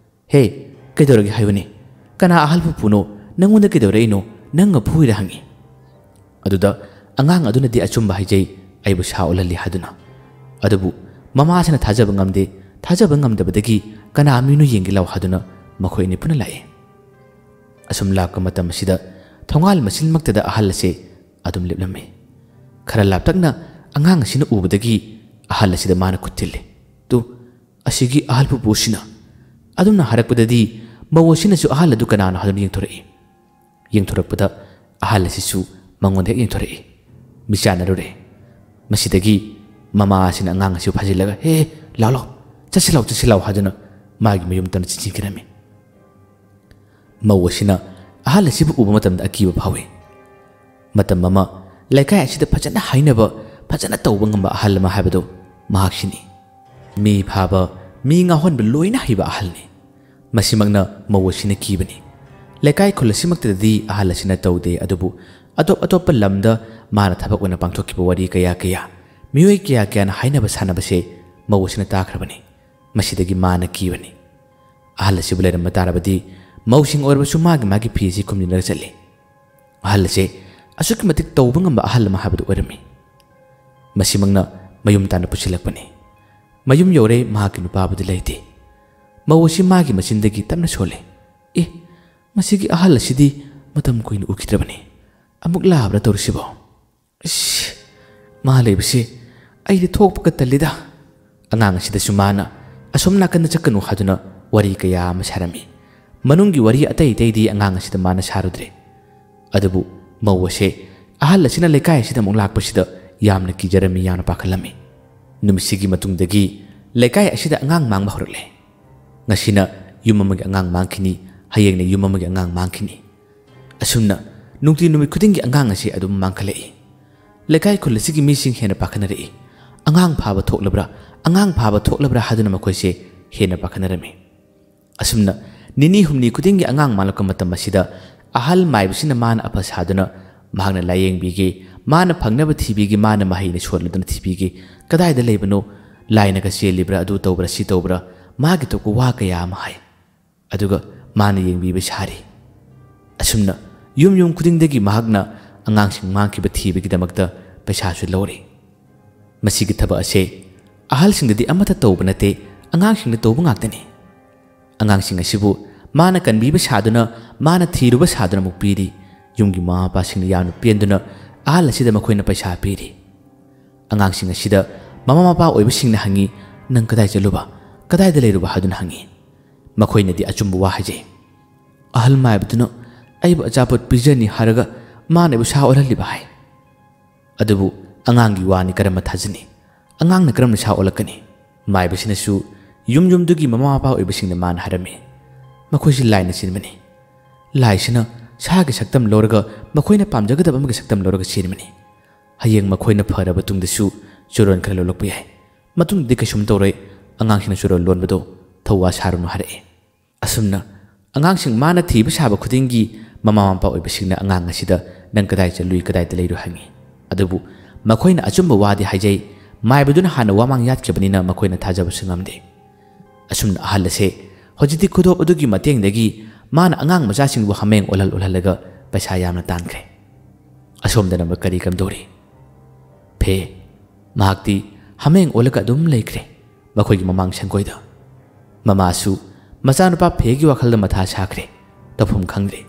ꯍꯦ, ꯀꯩꯗꯧꯔꯒꯦ ꯍꯥꯏꯕꯅꯤ? ꯀꯅꯥ ꯑꯍꯜ ꯄꯨꯄꯨꯅꯣ? ꯅꯪꯉꯣꯟꯗ ꯀꯩꯗꯧꯔꯛꯏꯅꯣ? ꯅꯪꯅ ꯐꯨꯏꯔꯥ?" ꯍꯪꯉꯤ꯫ ꯑꯗꯨꯗ ꯑꯉꯥꯡ ꯑꯗꯨꯅꯗꯤ ꯑꯆꯨꯝꯕ ꯍꯥꯏꯖꯩ, ꯑꯩꯕꯨ ꯁꯥ ꯑꯣꯜꯍꯜꯂꯤ ꯍꯥꯏꯗꯨꯅ꯫ ꯑꯗꯨꯕꯨ ꯃꯃꯥꯁꯤꯅ ꯊꯥꯖꯕ ꯉꯝꯗꯦ꯫ ꯊꯥꯖꯕ ꯉꯝꯗꯕꯗꯒꯤ "ꯀꯅꯥ ꯃꯤꯅꯣ ꯌꯦꯡꯒꯦ ꯂꯥꯎ" ꯍꯥꯏꯗꯨꯅ ꯃꯈꯣꯏ ꯑꯅꯤ ꯄꯨꯟꯅ ꯂꯥꯛꯏ꯫ ꯑꯁꯨꯝ ꯂꯥꯛꯄ ꯃꯇꯝ ꯑꯁꯤꯗ ꯊꯣꯡꯒꯥꯜ ꯃꯆꯤꯟꯃꯛꯇꯗ ꯑꯍꯜ ꯑꯁꯦ ꯑꯗꯨꯝ ꯂꯦꯞꯂꯝꯃꯤ꯫ ꯈꯔ ꯂꯥꯞꯇꯛꯅ ꯑꯉꯥꯡ ꯑꯁꯤꯅ ꯎꯕꯗꯒꯤ ꯑꯍꯜ ꯑꯁꯤꯗ ꯃꯥꯅ ꯈꯨꯠ ꯊꯤꯜꯂꯤ꯫ "ꯇꯨ, ꯑꯁꯤꯒꯤ ꯑꯍꯜ ꯄꯨꯄꯨꯁꯤꯅ" ꯑꯗꯨꯝꯅ ꯍꯥꯏꯔꯛꯄꯗꯗꯤ ꯃꯧ ꯑꯁꯤꯅꯁꯨ ꯑꯍꯜ ꯑꯗꯨ ꯀꯅꯥꯅꯣ ꯍꯥꯏꯗꯨꯅ ꯌꯦꯡꯊꯣꯔꯛꯏ꯫ ꯌꯦꯡꯊꯣꯔꯛꯄꯗ ꯑꯍꯜ ꯑꯁꯤꯁꯨ ꯃꯉꯣꯟꯗ ꯍꯦꯛ ꯌꯦꯡꯊꯣꯔꯛꯏ꯫ ꯃꯤꯆꯥꯟꯅꯔꯨꯔꯦ꯫ ꯃꯁꯤꯗꯒꯤ ꯃꯃꯥ ꯑꯁꯤꯅ ꯑꯉꯥꯡ ꯑꯁꯤꯕꯨ ꯐꯥꯖꯤꯜꯂꯒ, "ꯍꯦ, ꯍꯦ, ꯂꯥꯎ, ꯂꯥꯎ, ꯆꯠꯁꯤ ꯂꯥꯎ, ꯆꯠꯁꯤ ꯂꯥꯎ" ꯍꯥꯏꯗꯨꯅ ꯃꯥꯒꯤ ꯃꯌꯨꯝ ꯇꯝꯅ ꯆꯤꯟꯁꯤꯟꯈꯤꯔꯝꯃꯤ꯫ ꯃꯧ ꯑꯁꯤꯅ ꯑꯍꯜ ꯑꯁꯤꯕꯨ ꯎꯕ ꯃꯇꯝꯗ ꯑꯀꯤꯕ ꯐꯥꯎꯏ꯫ ꯃꯇꯝ ꯑꯃ ꯂꯩꯀꯥꯏ ꯑꯁꯤꯗ ꯐꯖꯅ ꯍꯥꯏꯅꯕ, ꯐꯖꯅ ꯇꯧꯕ ꯉꯝꯕ ꯑꯍꯜ ꯑꯃ ꯍꯥꯏꯕꯗꯨ ꯃꯍꯥꯛꯁꯤꯅꯤ꯫ ꯃꯤ ꯐꯥꯕ, ꯃꯤ ꯉꯥꯎꯍꯟꯕ ꯂꯣꯏꯅ ꯍꯩꯕ ꯑꯍꯜꯅꯤ꯫ ꯃꯁꯤꯃꯛꯅ ꯃꯧ ꯑꯁꯤꯅ ꯀꯤꯕꯅꯤ꯫ ꯂꯩꯀꯥꯏ ꯈꯨꯜ ꯑꯁꯤꯃꯛꯇꯗꯗꯤ ꯑꯍꯜ ꯑꯁꯤꯅ ꯇꯧꯗꯦ, ꯑꯗꯨꯕꯨ ꯑꯇꯣꯞ ꯑꯇꯣꯞꯄ ꯂꯝꯗ ꯃꯥꯅ ꯊꯕꯛ ꯑꯣꯏꯅ ꯄꯥꯡꯊꯣꯛꯈꯤꯕ ꯋꯥꯔꯤ ꯀꯌꯥ ꯀꯌꯥ, ꯃꯤꯑꯣꯏ ꯀꯌꯥ ꯀꯌꯥꯅ ꯍꯥꯏꯅꯕ ꯁꯥꯟꯅꯕꯁꯦ ꯃꯧ ꯑꯁꯤꯅ ꯇꯥꯈ꯭ꯔꯕꯅꯤ꯫ ꯃꯁꯤꯗꯒꯤ ꯃꯥꯅ ꯀꯤꯕꯅꯤ꯫ ꯑꯍꯜ ꯑꯁꯤꯕꯨ ꯂꯩꯔꯝꯕ ꯇꯥꯔꯕꯗꯤ ꯃꯧꯁꯤꯡ ꯑꯣꯏꯔꯕꯁꯨ ꯃꯥꯒꯤ ꯃꯥꯒꯤ ꯐꯤ ꯑꯁꯤ ꯈꯨꯝꯖꯤꯟꯅꯔꯒ ꯆꯠꯂꯤ꯫ ꯑꯍꯜ ꯑꯁꯦ ꯑꯁꯨꯛꯀꯤ ꯃꯇꯤꯛ ꯇꯧꯕ ꯉꯝꯕ ꯑꯍꯜ ꯑꯃ ꯍꯥꯏꯕꯗꯨ ꯑꯣꯏꯔꯝꯃꯤ꯫ ꯃꯁꯤꯃꯛꯅ ꯃꯌꯨꯝ ꯇꯥꯟꯅ ꯄꯨꯁꯤꯜꯂꯛꯄꯅꯤ꯫ ꯃꯌꯨꯝ ꯌꯧꯔꯦ, ꯃꯍꯥꯛꯀꯤ ꯅꯨꯄꯥꯕꯨꯗꯤ ꯂꯩꯇꯦ꯫ ꯃꯧ ꯑꯁꯤ ꯃꯥꯒꯤ ꯃꯆꯤꯟꯗꯒꯤ ꯇꯞꯅ ꯁꯣꯜꯂꯤ, "ꯑꯦ, ꯃꯁꯤꯒꯤ ꯑꯍꯜ ꯑꯁꯤꯗꯤ ꯃꯇꯝ ꯀꯨꯏꯅ ꯎꯈꯤꯗ꯭ꯔꯕꯅꯤ꯫ ꯑꯃꯨꯛ ꯂꯥꯛꯑꯕ꯭ꯔꯥ ꯇꯧꯔꯤꯁꯤꯕꯣ? ꯏꯁ, ꯃꯥ ꯂꯩꯕꯁꯤ ꯑꯩꯗꯤ ꯊꯣꯛꯄꯒ ꯇꯜꯂꯤꯗ꯫" ꯑꯉꯥꯡ ꯑꯁꯤꯗꯁꯨ ꯃꯥꯅ ꯑꯁꯣꯝ ꯅꯥꯀꯟꯗ ꯆꯠꯀꯅꯨ ꯍꯥꯏꯗꯨꯅ ꯋꯥꯔꯤ ꯀꯌꯥ ꯑꯃ ꯁꯥꯔꯝꯃꯤ꯫ ꯃꯅꯨꯡꯒꯤ ꯋꯥꯔꯤ ꯑꯇꯩ ꯑꯇꯩꯗꯤ ꯑꯉꯥꯡ ꯑꯁꯤꯗ ꯃꯥꯅ ꯁꯥꯔꯨꯗ꯭ꯔꯦ꯫ ꯑꯗꯨꯕꯨ ꯃꯧ ꯑꯁꯦ ꯑꯍꯜ ꯑꯁꯤꯅ ꯂꯩꯀꯥꯏ ꯑꯁꯤꯗ ꯑꯃꯨꯛ ꯂꯥꯛꯄꯁꯤꯗ ꯌꯥꯝꯅ ꯀꯤꯖꯔꯝꯃꯤ, ꯌꯥꯝꯅ ꯄꯥꯈꯠꯂꯝꯃꯤ꯫ ꯅꯨꯃꯤꯠꯁꯤꯒꯤ ꯃꯇꯨꯡꯗꯒꯤ ꯂꯩꯀꯥꯏ ꯑꯁꯤꯗ ꯑꯉꯥꯡ ꯃꯥꯡꯕ ꯍꯧꯔꯛꯂꯦ꯫ ꯉꯁꯤꯅ ꯌꯨꯝ ꯑꯃꯒꯤ ꯑꯉꯥꯡ ꯃꯥꯡꯈꯤꯅꯤ, ꯍꯌꯦꯡꯅ ꯌꯨꯝ ꯑꯃꯒꯤ ꯑꯉꯥꯡ ꯃꯥꯡꯈꯤꯅꯤ꯫ ꯑꯁꯨꯝꯅ ꯅꯨꯡꯇꯤ ꯅꯨꯃꯤꯠ ꯈꯨꯗꯤꯡꯒꯤ ꯑꯉꯥꯡ ꯑꯁꯤ ꯑꯗꯨꯝ ꯃꯥꯡꯈꯠꯂꯛꯏ꯫ ꯂꯩꯀꯥꯏ ꯈꯨꯜ ꯑꯁꯤꯒꯤ ꯃꯤꯁꯤꯡ ꯍꯦꯟꯅ ꯄꯥꯈꯠꯅꯔꯛꯏ꯫ ꯑꯉꯥꯡ ꯐꯥꯕ ꯊꯣꯛꯂꯕ꯭ꯔꯥ, ꯑꯉꯥꯡ ꯐꯥꯕ ꯊꯣꯛꯂꯕ꯭ꯔꯥ ꯍꯥꯏꯗꯨꯅ ꯃꯈꯣꯏꯁꯦ ꯍꯦꯟꯅ ꯄꯥꯈꯠꯅꯔꯝꯃꯤ꯫ ꯑꯁꯨꯝꯅ ꯅꯤꯅꯤ ꯍꯨꯝꯅꯤ ꯈꯨꯗꯤꯡꯒꯤ ꯑꯉꯥꯡ ꯃꯥꯡꯂꯛꯄ ꯃꯇꯝ ꯑꯁꯤꯗ ꯑꯍꯜ ꯃꯥꯏꯕꯁꯤꯅ ꯃꯥꯅ ꯑꯐ ꯁꯥꯗꯨꯅ ꯃꯍꯥꯛꯅ ꯂꯥꯌꯦꯡꯕꯤꯒꯦ, ꯃꯥꯅ ꯐꯪꯅꯕ ꯊꯤꯕꯤꯒꯦ, ꯃꯥꯅ ꯃꯍꯩꯅ ꯁꯣꯜꯂꯗꯨꯅ ꯊꯤꯕꯤꯒꯦ, ꯀꯗꯥꯏꯗ ꯂꯩꯕꯅꯣ, ꯂꯥꯏꯅꯒ ꯆꯦꯜꯂꯤꯕ꯭ꯔꯥ, ꯑꯗꯨ ꯇꯧꯕ꯭ꯔꯥ, ꯁꯤ ꯇꯧꯕ꯭ꯔꯥ, ꯃꯥꯒꯤ ꯊꯣꯛꯄ ꯋꯥ ꯀꯌꯥ ꯑꯃ ꯍꯥꯏ꯫ ꯑꯗꯨꯒ ꯃꯥꯅ ꯌꯦꯡꯕꯤꯕ ꯁꯥꯔꯤ꯫ ꯑꯁꯨꯝꯅ ꯌꯨꯝ ꯌꯨꯝ ꯈꯨꯗꯤꯡꯗꯒꯤ ꯃꯍꯥꯛꯅ ꯑꯉꯥꯡꯁꯤꯡ ꯃꯥꯡꯈꯤꯕ ꯊꯤꯕꯒꯤꯗꯃꯛꯇ ꯄꯩꯁꯥꯁꯨ ꯂꯧꯔꯤ꯫ ꯃꯁꯤꯒꯤ ꯊꯕꯛ ꯑꯁꯦ ꯑꯍꯜꯁꯤꯡꯗꯗꯤ ꯑꯃꯠꯇ ꯇꯧꯕ ꯅꯠꯇꯦ, ꯑꯉꯥꯡꯁꯤꯡꯅ ꯇꯧꯕ ꯉꯥꯛꯇꯅꯤ꯫ ꯑꯉꯥꯡꯁꯤꯡ ꯑꯁꯤꯕꯨ ꯃꯥꯅ ꯀꯟꯕꯤꯕ ꯁꯥꯗꯨꯅ, ꯃꯥꯅ ꯊꯤꯔꯨꯕ ꯁꯥꯗꯨꯅ ꯑꯃꯨꯛ ꯄꯤꯔꯤ꯫ ꯌꯨꯝꯒꯤ ꯃꯃꯥ ꯃꯄꯥꯁꯤꯡꯅ ꯌꯥꯝꯅ ꯄꯦꯟꯗꯨꯅ ꯑꯍꯜ ꯑꯁꯤꯗ ꯃꯈꯣꯏꯅ ꯄꯩꯁꯥ ꯄꯤꯔꯤ꯫ ꯑꯉꯥꯡꯁꯤꯡ ꯑꯁꯤꯗ ꯃꯃꯥ ꯃꯄꯥ ꯑꯣꯏꯕꯁꯤꯡꯅ ꯍꯪꯉꯤ, "ꯅꯪ ꯀꯗꯥꯏ ꯆꯠꯂꯨꯕ? ꯀꯗꯥꯏꯗ ꯂꯩꯔꯨꯕ?" ꯍꯥꯏꯗꯨꯅ ꯍꯪꯉꯤ꯫ ꯃꯈꯣꯏꯅꯗꯤ ꯑꯆꯨꯝꯕ ꯋꯥ ꯍꯥꯏꯖꯩ꯫ "ꯑꯍꯜ ꯃꯥꯏꯕꯗꯨꯅ ꯑꯩꯕꯨ ꯑꯆꯥꯄꯣꯠ ꯄꯤꯖꯅꯤ ꯍꯥꯏꯔꯒ ꯃꯥꯅ ꯑꯩꯕꯨ ꯁꯥ ꯑꯣꯜꯍꯜꯂꯤꯕ" ꯍꯥꯏ꯫ ꯑꯗꯨꯕꯨ ꯑꯉꯥꯡꯒꯤ ꯋꯥꯅꯤ, ꯀꯔꯝꯕ ꯊꯥꯖꯅꯤ? ꯑꯉꯥꯡꯅ ꯀꯔꯝꯅ ꯁꯥ ꯑꯣꯜꯂꯛꯀꯅꯤ? ꯃꯥꯏꯕꯁꯤꯅꯁꯨ ꯌꯨꯝ ꯌꯨꯝꯗꯨꯒꯤ ꯃꯃꯥ ꯃꯄꯥ ꯑꯣꯏꯕꯁꯤꯡꯅ ꯃꯥꯅ ꯍꯥꯏꯔꯝꯃꯤ, "ꯃꯈꯣꯏꯁꯤ ꯂꯥꯏꯅ ꯆꯦꯟꯕꯅꯤ꯫ ꯂꯥꯏꯁꯤꯅ ꯁꯥꯒꯤ ꯁꯛꯇꯝ ꯂꯧꯔꯒ, ꯃꯈꯣꯏꯅ ꯄꯥꯝꯖꯒꯗꯕ ꯑꯃꯒꯤ ꯁꯛꯇꯝ ꯂꯧꯔꯒ ꯆꯦꯟꯕꯅꯤ꯫ ꯍꯌꯦꯡ ꯃꯈꯣꯏꯅ ꯐꯔꯕ ꯇꯨꯡꯗꯁꯨ ꯆꯨꯔꯣꯟ ꯈꯔ ꯂꯧꯂꯛꯄ ꯌꯥꯏ꯫ ꯃꯇꯨꯡꯗꯗꯤ ꯀꯩꯁꯨꯝ ꯇꯧꯔꯣꯏ꯫ ꯑꯉꯥꯡꯁꯤꯡꯅ ꯆꯨꯔꯣꯜ ꯂꯣꯟꯕꯗꯣ ꯊꯧꯋꯥ ꯁꯥꯔꯨꯅꯨ ꯍꯥꯏꯔꯛꯏ꯫ ꯑꯁꯨꯝꯅ ꯑꯉꯥꯡꯁꯤꯡ ꯃꯥꯅ ꯊꯤꯕ ꯁꯥꯕ ꯈꯨꯗꯤꯡꯒꯤ ꯃꯃꯥ ꯃꯄꯥ ꯑꯣꯏꯕꯁꯤꯡꯅ ꯑꯉꯥꯡ ꯑꯁꯤꯗ "ꯅꯪ ꯀꯗꯥꯏ ꯆꯠꯂꯨꯏ, ꯀꯗꯥꯏꯗ ꯂꯩꯔꯨꯏ?" ꯍꯪꯉꯤ꯫ ꯑꯗꯨꯕꯨ ꯃꯈꯣꯏꯅ ꯑꯆꯨꯝꯕ ꯋꯥꯗꯤ ꯍꯥꯏꯖꯩ, ꯃꯥꯏꯕꯗꯨꯅ ꯍꯥꯟꯅ ꯋꯥꯃꯥꯡ ꯌꯥꯠꯈꯤꯕꯅꯤꯅ ꯃꯈꯣꯏꯅ ꯊꯥꯖꯕꯁꯨ ꯉꯝꯗꯦ꯫ ꯑꯁꯨꯝꯅ ꯑꯍꯜ ꯑꯁꯦ ꯍꯧꯖꯤꯛꯇꯤ ꯈꯨꯗꯣꯞ ꯑꯗꯨꯒꯤ ꯃꯇꯦꯡꯗꯒꯤ ꯃꯥꯅ ꯑꯉꯥꯡ ꯃꯆꯥꯁꯤꯡꯕꯨ ꯍꯥꯃꯦꯡ ꯑꯣꯜꯍꯜ ꯑꯣꯜꯍꯜꯂꯒ ꯄꯩꯁꯥ ꯌꯥꯝꯅ ꯇꯥꯟꯈ꯭ꯔꯦ꯫ ꯑꯁꯣꯝꯗꯅ ꯑꯃꯨꯛ ꯀꯔꯤ ꯀꯝꯗꯧꯔꯤ? ꯐꯦ, ꯃꯍꯥꯛꯇꯤ ꯍꯥꯃꯦꯡ ꯑꯣꯜꯂꯒ ꯑꯗꯨꯝ ꯂꯩꯈ꯭ꯔꯦ꯫ ꯃꯈꯣꯏꯒꯤ ꯃꯃꯥꯡ ꯁꯪꯒꯣꯏꯗ꯫ ꯃꯃꯥꯁꯨ ꯃꯆꯥꯅꯨꯄꯥ ꯐꯦꯒꯤ ꯋꯥꯈꯜꯗ ꯃꯊꯥ ꯁꯥꯈ꯭ꯔꯦ꯫ ꯇꯧꯐꯝ ꯈꯪꯗ꯭ꯔꯦ꯫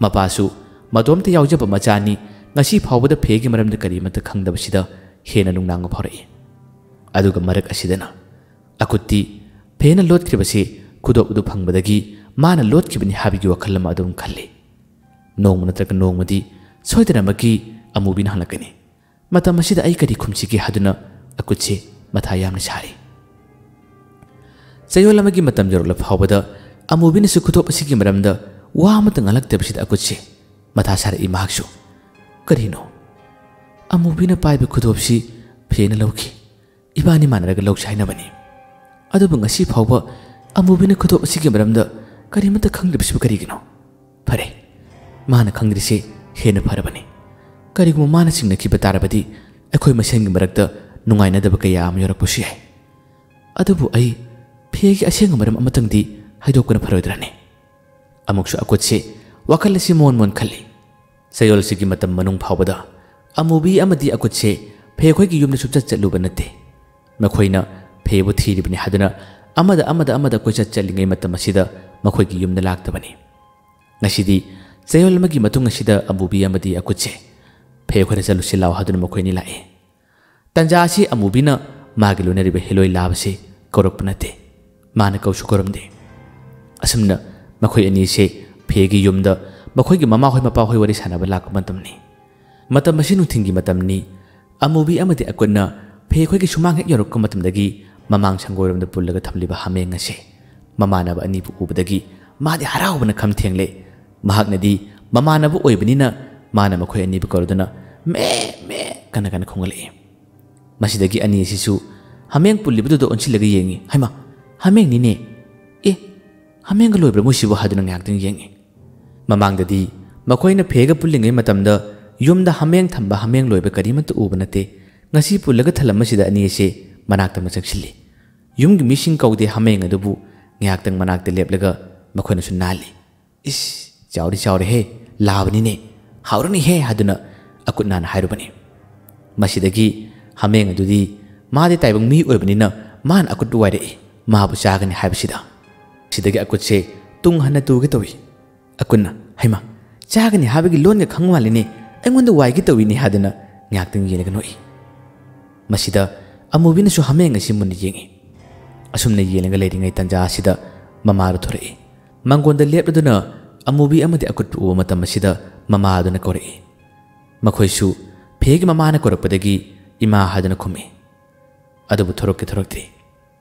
ꯃꯄꯥꯁꯨ ꯃꯇꯣꯝꯇ ꯌꯥꯎꯖꯕ ꯃꯆꯥꯅꯤ, ꯉꯁꯤ ꯐꯥꯎꯕꯗ ꯐꯦꯒꯤ ꯃꯔꯝꯗ ꯀꯔꯤꯃꯠꯇ ꯈꯪꯗꯕꯁꯤꯗ ꯍꯦꯟꯅ ꯅꯨꯡꯅꯥꯡꯕ ꯐꯥꯎꯔꯛꯏ꯫ ꯑꯗꯨꯒ ꯃꯔꯛ ꯑꯁꯤꯗꯅ ꯑꯀꯨꯠꯇꯤ ꯐꯦꯅ ꯂꯣꯠꯈ꯭ꯔꯤꯕꯁꯤ ꯈꯨꯗꯣꯞ ꯑꯗꯨ ꯐꯪꯕꯗꯒꯤ ꯃꯥꯅ ꯂꯣꯠꯈꯤꯕꯅꯤ ꯍꯥꯏꯕꯒꯤ ꯋꯥꯈꯜ ꯑꯃ ꯑꯗꯨꯝ ꯈꯜꯂꯤ꯫ ꯅꯣꯡꯃ ꯅꯠꯇ꯭ꯔꯒ ꯅꯣꯡꯃꯗꯤ ꯁꯣꯏꯗꯅꯃꯛꯀꯤ ꯑꯃꯨꯕꯤꯅ ꯍꯜꯂꯛꯀꯅꯤ꯫ ꯃꯇꯝ ꯑꯁꯤꯗ ꯑꯩ ꯀꯔꯤ ꯈꯨꯝꯁꯤꯒꯦ ꯍꯥꯏꯗꯨꯅ ꯑꯀꯨꯠꯁꯦ ꯃꯊꯥ ꯌꯥꯝꯅ ꯁꯥꯔꯤ꯫ ꯆꯌꯣꯜ ꯑꯃꯒꯤ ꯃꯇꯝ ꯌꯧꯔꯛꯂ ꯐꯥꯎꯕꯗ ꯑꯃꯨꯕꯤꯅꯁꯨ ꯈꯨꯗꯣꯞ ꯑꯁꯤꯒꯤ ꯃꯔꯝꯗ ꯋꯥ ꯑꯃꯠꯇ ꯉꯥꯡꯂꯛꯇꯕꯁꯤꯗ ꯑꯀꯨꯠꯁꯦ ꯃꯊꯥ ꯁꯥꯔꯛꯏ ꯃꯍꯥꯛꯁꯨ꯫ ꯀꯔꯤꯅꯣ? ꯑꯃꯨꯕꯤꯅ ꯄꯥꯏꯕ ꯈꯨꯗꯣꯞꯁꯤ ꯐꯦꯅ ꯂꯧꯈꯤ꯫ ꯏꯕꯥꯅꯤ ꯃꯥꯟꯅꯔꯒ ꯂꯧꯁꯦ ꯍꯥꯏꯅꯕꯅꯤ꯫ ꯑꯗꯨꯕꯨ ꯉꯁꯤ ꯐꯥꯎꯕ ꯑꯃꯨꯕꯤꯅ ꯈꯨꯗꯣꯞ ꯑꯁꯤꯒꯤ ꯃꯔꯝꯗ ꯀꯔꯤꯃꯠꯇ ꯈꯪꯗ꯭ꯔꯤꯕꯁꯤꯕꯨ ꯀꯔꯤꯒꯤꯅꯣ? ꯐꯔꯦ, ꯃꯥꯅ ꯈꯪꯗ꯭ꯔꯤꯁꯦ ꯍꯦꯟꯅ ꯐꯔꯕꯅꯤ꯫ ꯀꯔꯤꯒꯨꯝꯕ ꯃꯥꯅ ꯆꯤꯡꯅꯈꯤꯕ ꯇꯥꯔꯕꯗꯤ ꯑꯩꯈꯣꯏ ꯃꯁꯦꯟꯒꯤ ꯃꯔꯛꯇ ꯅꯨꯡꯉꯥꯏꯅꯗꯕ ꯀꯌꯥ ꯑꯃ ꯌꯧꯔꯛꯄꯁꯨ ꯌꯥꯏ꯫ ꯑꯗꯨꯕꯨ ꯑꯩ ꯐꯦꯒꯤ ꯑꯁꯦꯡꯕ ꯃꯔꯝ ꯑꯃꯇꯪꯗꯤ ꯍꯥꯏꯗꯣꯛꯄꯅ ꯐꯔꯣꯏꯗ꯭ꯔꯅꯦ? ꯑꯃꯨꯛꯁꯨ ꯑꯀꯨꯠꯁꯦ ꯋꯥꯈꯜ ꯑꯁꯤ ꯃꯣꯟ ꯃꯣꯟ ꯈꯜꯂꯤ꯫ ꯆꯌꯣꯜꯁꯤꯒꯤ ꯃꯇꯝ ꯃꯅꯨꯡ ꯐꯥꯎꯕꯗ ꯑꯃꯨꯕꯤ ꯑꯃꯗꯤ ꯑꯀꯨꯠꯁꯦ ꯐꯦ ꯈꯣꯏꯒꯤ ꯌꯨꯝꯗ ꯁꯨꯡꯆꯠ ꯆꯠꯂꯨꯕ ꯅꯠꯇꯦ꯫ ꯃꯈꯣꯏꯅ ꯐꯦꯕꯨ ꯊꯤꯔꯤꯕꯅꯤ ꯍꯥꯏꯗꯨꯅ ꯑꯃꯗ ꯑꯃꯗ ꯑꯃꯗ ꯀꯣꯏꯆꯠ ꯆꯠꯂꯤꯉꯩ ꯃꯇꯝ ꯑꯁꯤꯗ ꯃꯈꯣꯏꯒꯤ ꯌꯨꯝꯗ ꯂꯥꯛꯇꯕꯅꯤ꯫ ꯉꯁꯤꯗꯤ ꯆꯌꯣꯜ ꯑꯃꯒꯤ ꯃꯇꯨꯡ ꯑꯁꯤꯗ ꯑꯃꯨꯕꯤ ꯑꯃꯗꯤ ꯑꯀꯨꯠꯁꯦ ꯐꯦ ꯈꯣꯏꯗ ꯆꯠꯂꯨꯁꯤ ꯂꯥꯎ ꯍꯥꯏꯗꯨꯅ ꯃꯈꯣꯏ ꯑꯅꯤ ꯂꯥꯛꯏ꯫ ꯇꯟꯖꯥ ꯑꯁꯤ ꯑꯃꯨꯕꯤꯅ ꯃꯥꯒꯤ ꯂꯣꯏꯅꯔꯤꯕ ꯍꯦꯂꯣꯏ ꯂꯥꯕꯁꯤ ꯀꯧꯔꯛꯄ ꯅꯠꯇꯦ꯫ ꯃꯥꯅ ꯀꯧꯁꯨ ꯀꯧꯔꯝꯗꯦ꯫ ꯑꯁꯨꯝꯅ ꯃꯈꯣꯏ ꯑꯅꯤꯁꯦ ꯐꯦꯒꯤ ꯌꯨꯝꯗ ꯃꯈꯣꯏꯒꯤ ꯃꯃꯥꯍꯣꯏ ꯃꯄꯥꯍꯣꯏ ꯋꯥꯔꯤ ꯁꯥꯟꯅꯕ ꯂꯥꯛꯄ ꯃꯇꯝꯅꯤ꯫ ꯃꯇꯝ ꯑꯁꯤ ꯅꯨꯡꯊꯤꯜꯒꯤ ꯃꯇꯝꯅꯤ꯫ ꯑꯃꯨꯕꯤ ꯑꯃꯗꯤ ꯑꯀꯨꯠꯅ ꯐꯦ ꯈꯣꯏꯒꯤ ꯁꯨꯃꯥꯡ ꯍꯦꯛ ꯌꯧꯔꯛꯄ ꯃꯇꯝꯗꯒꯤ ꯃꯃꯥꯡ ꯁꯪꯒꯣꯏꯔꯣꯝꯗ ꯄꯨꯜꯂꯒ ꯊꯝꯂꯤꯕ ꯍꯥꯃꯦꯡ ꯑꯁꯦ ꯃꯃꯥꯟꯅꯕ ꯑꯅꯤꯕꯨ ꯎꯕꯗꯒꯤ ꯃꯥꯗꯤ ꯍꯔꯥꯎꯕꯅ ꯈꯝ ꯊꯦꯡꯂꯦ꯫ ꯃꯍꯥꯛꯅꯗꯤ ꯃꯃꯥꯟꯅꯕ ꯑꯣꯏꯕꯅꯤꯅ ꯃꯥꯅ ꯃꯈꯣꯏ ꯑꯅꯤꯕꯨ ꯀꯧꯔꯗꯨꯅ "ꯃꯦ, ꯃꯦ" ꯀꯟꯅ ꯀꯟꯅ ꯈꯣꯡꯒꯠꯂꯛꯏ꯫ ꯃꯁꯤꯗꯒꯤ ꯑꯅꯤ ꯑꯁꯤꯁꯨ ꯍꯥꯃꯦꯡ ꯄꯨꯜꯂꯤꯕꯗꯨꯗ ꯑꯣꯟꯁꯤꯜꯂꯒ ꯌꯦꯡꯉꯤ꯫ "ꯍꯩꯃꯥ, ꯍꯥꯃꯦꯡꯅꯤꯅꯦ! ꯑꯦ, ꯍꯥꯃꯦꯡꯒ ꯂꯣꯏꯕ꯭ꯔꯥ ꯃꯣꯏꯁꯤꯕꯨ?" ꯍꯥꯏꯗꯨꯅ ꯉꯥꯏꯍꯥꯛꯇꯪ ꯌꯦꯡꯉꯤ꯫ ꯃꯃꯥꯡꯗꯗꯤ ꯃꯈꯣꯏꯅ ꯐꯦꯒ ꯄꯨꯜꯂꯤꯉꯩ ꯃꯇꯝꯗ ꯌꯨꯝꯗ ꯍꯥꯃꯦꯡ ꯊꯝꯕ, ꯍꯥꯃꯦꯡ ꯂꯣꯏꯕ ꯀꯔꯤꯃꯠꯇ ꯎꯕ ꯅꯠꯇꯦ꯫ ꯉꯁꯤ ꯄꯨꯜꯂꯒ ꯊꯜꯂꯝꯕꯁꯤꯗ ꯑꯅꯤ ꯑꯁꯦ ꯃꯅꯥꯛꯇ ꯑꯃ ꯆꯪꯁꯤꯜꯂꯤ꯫ ꯌꯨꯝꯒꯤ ꯃꯤꯁꯤꯡ ꯀꯧꯗꯦ, ꯍꯥꯃꯦꯡ ꯑꯗꯨꯕꯨ ꯉꯥꯏꯍꯥꯛꯇꯪ ꯃꯅꯥꯛꯇ ꯂꯦꯞꯂꯒ ꯃꯈꯣꯏꯅꯁꯨ ꯅꯥꯜꯂꯤ꯫ "ꯏꯁ, ꯆꯥꯎꯗꯤ ꯆꯥꯎꯔꯦꯍꯦ, ꯂꯥꯕꯅꯤꯅꯦ, ꯍꯥꯎꯔꯅꯤꯍꯦ" ꯍꯥꯏꯗꯨꯅ ꯑꯀꯨꯠ ꯅꯥꯅ ꯍꯥꯏꯔꯨꯕꯅꯤ꯫ ꯃꯁꯤꯗꯒꯤ ꯍꯥꯃꯦꯡ ꯑꯗꯨꯗꯤ ꯃꯥꯗꯤ ꯇꯥꯏꯕꯪ ꯃꯤ ꯑꯣꯏꯕꯅꯤꯅ ꯃꯥꯅ ꯑꯀꯨꯠꯄ ꯋꯥꯏꯔꯛꯏ, ꯃꯥꯕꯨ ꯆꯥꯒꯅꯤ ꯍꯥꯏꯕꯁꯤꯗ꯫ ꯁꯤꯗꯒꯤ ꯑꯀꯨꯠꯁꯦ ꯇꯨꯡ ꯍꯟꯅ ꯇꯨꯒꯦ ꯇꯧꯏ꯫ ꯑꯀꯨꯠꯅ, "ꯍꯩꯃꯥ, ꯆꯥꯒꯅꯤ ꯍꯥꯏꯕꯒꯤ ꯂꯣꯟꯒ ꯈꯪ ꯃꯥꯜꯂꯤꯅꯦ, ꯑꯩꯉꯣꯟꯗ ꯋꯥꯏꯒꯦ ꯇꯧꯏꯅꯦ" ꯍꯥꯏꯗꯨꯅ ꯉꯥꯏꯍꯥꯛꯇꯪ ꯌꯦꯡꯂꯒ ꯅꯣꯛꯏ꯫ ꯃꯁꯤꯗ ꯑꯃꯨꯕꯤꯅꯁꯨ ꯍꯥꯃꯦꯡ ꯑꯁꯤ ꯃꯨꯟꯅ ꯌꯦꯡꯏ꯫ ꯑꯁꯨꯝꯅ ꯌꯦꯡꯂꯒ ꯂꯩꯔꯤꯉꯩ ꯇꯟꯖꯥ ꯑꯁꯤꯗ ꯃꯃꯥꯗꯨ ꯊꯣꯔꯛꯏ꯫ ꯃꯥꯡꯒꯣꯟꯗ ꯂꯦꯞꯂꯗꯨꯅ ꯑꯃꯨꯕꯤ ꯑꯃꯗꯤ ꯑꯀꯨꯠꯄ ꯎꯕ ꯃꯇꯝ ꯑꯁꯤꯗ ꯃꯃꯥꯗꯨꯅ ꯀꯧꯔꯛꯏ꯫ ꯃꯈꯣꯏꯁꯨ ꯐꯦꯒꯤ ꯃꯃꯥꯅ ꯀꯧꯔꯛꯄꯗꯒꯤ "ꯏꯃꯥ" ꯍꯥꯏꯗꯨꯅ ꯈꯨꯝꯃꯤ꯫ ꯑꯗꯨꯕꯨ ꯊꯣꯔꯛꯀꯦ ꯊꯣꯔꯛꯇ꯭ꯔꯤ꯫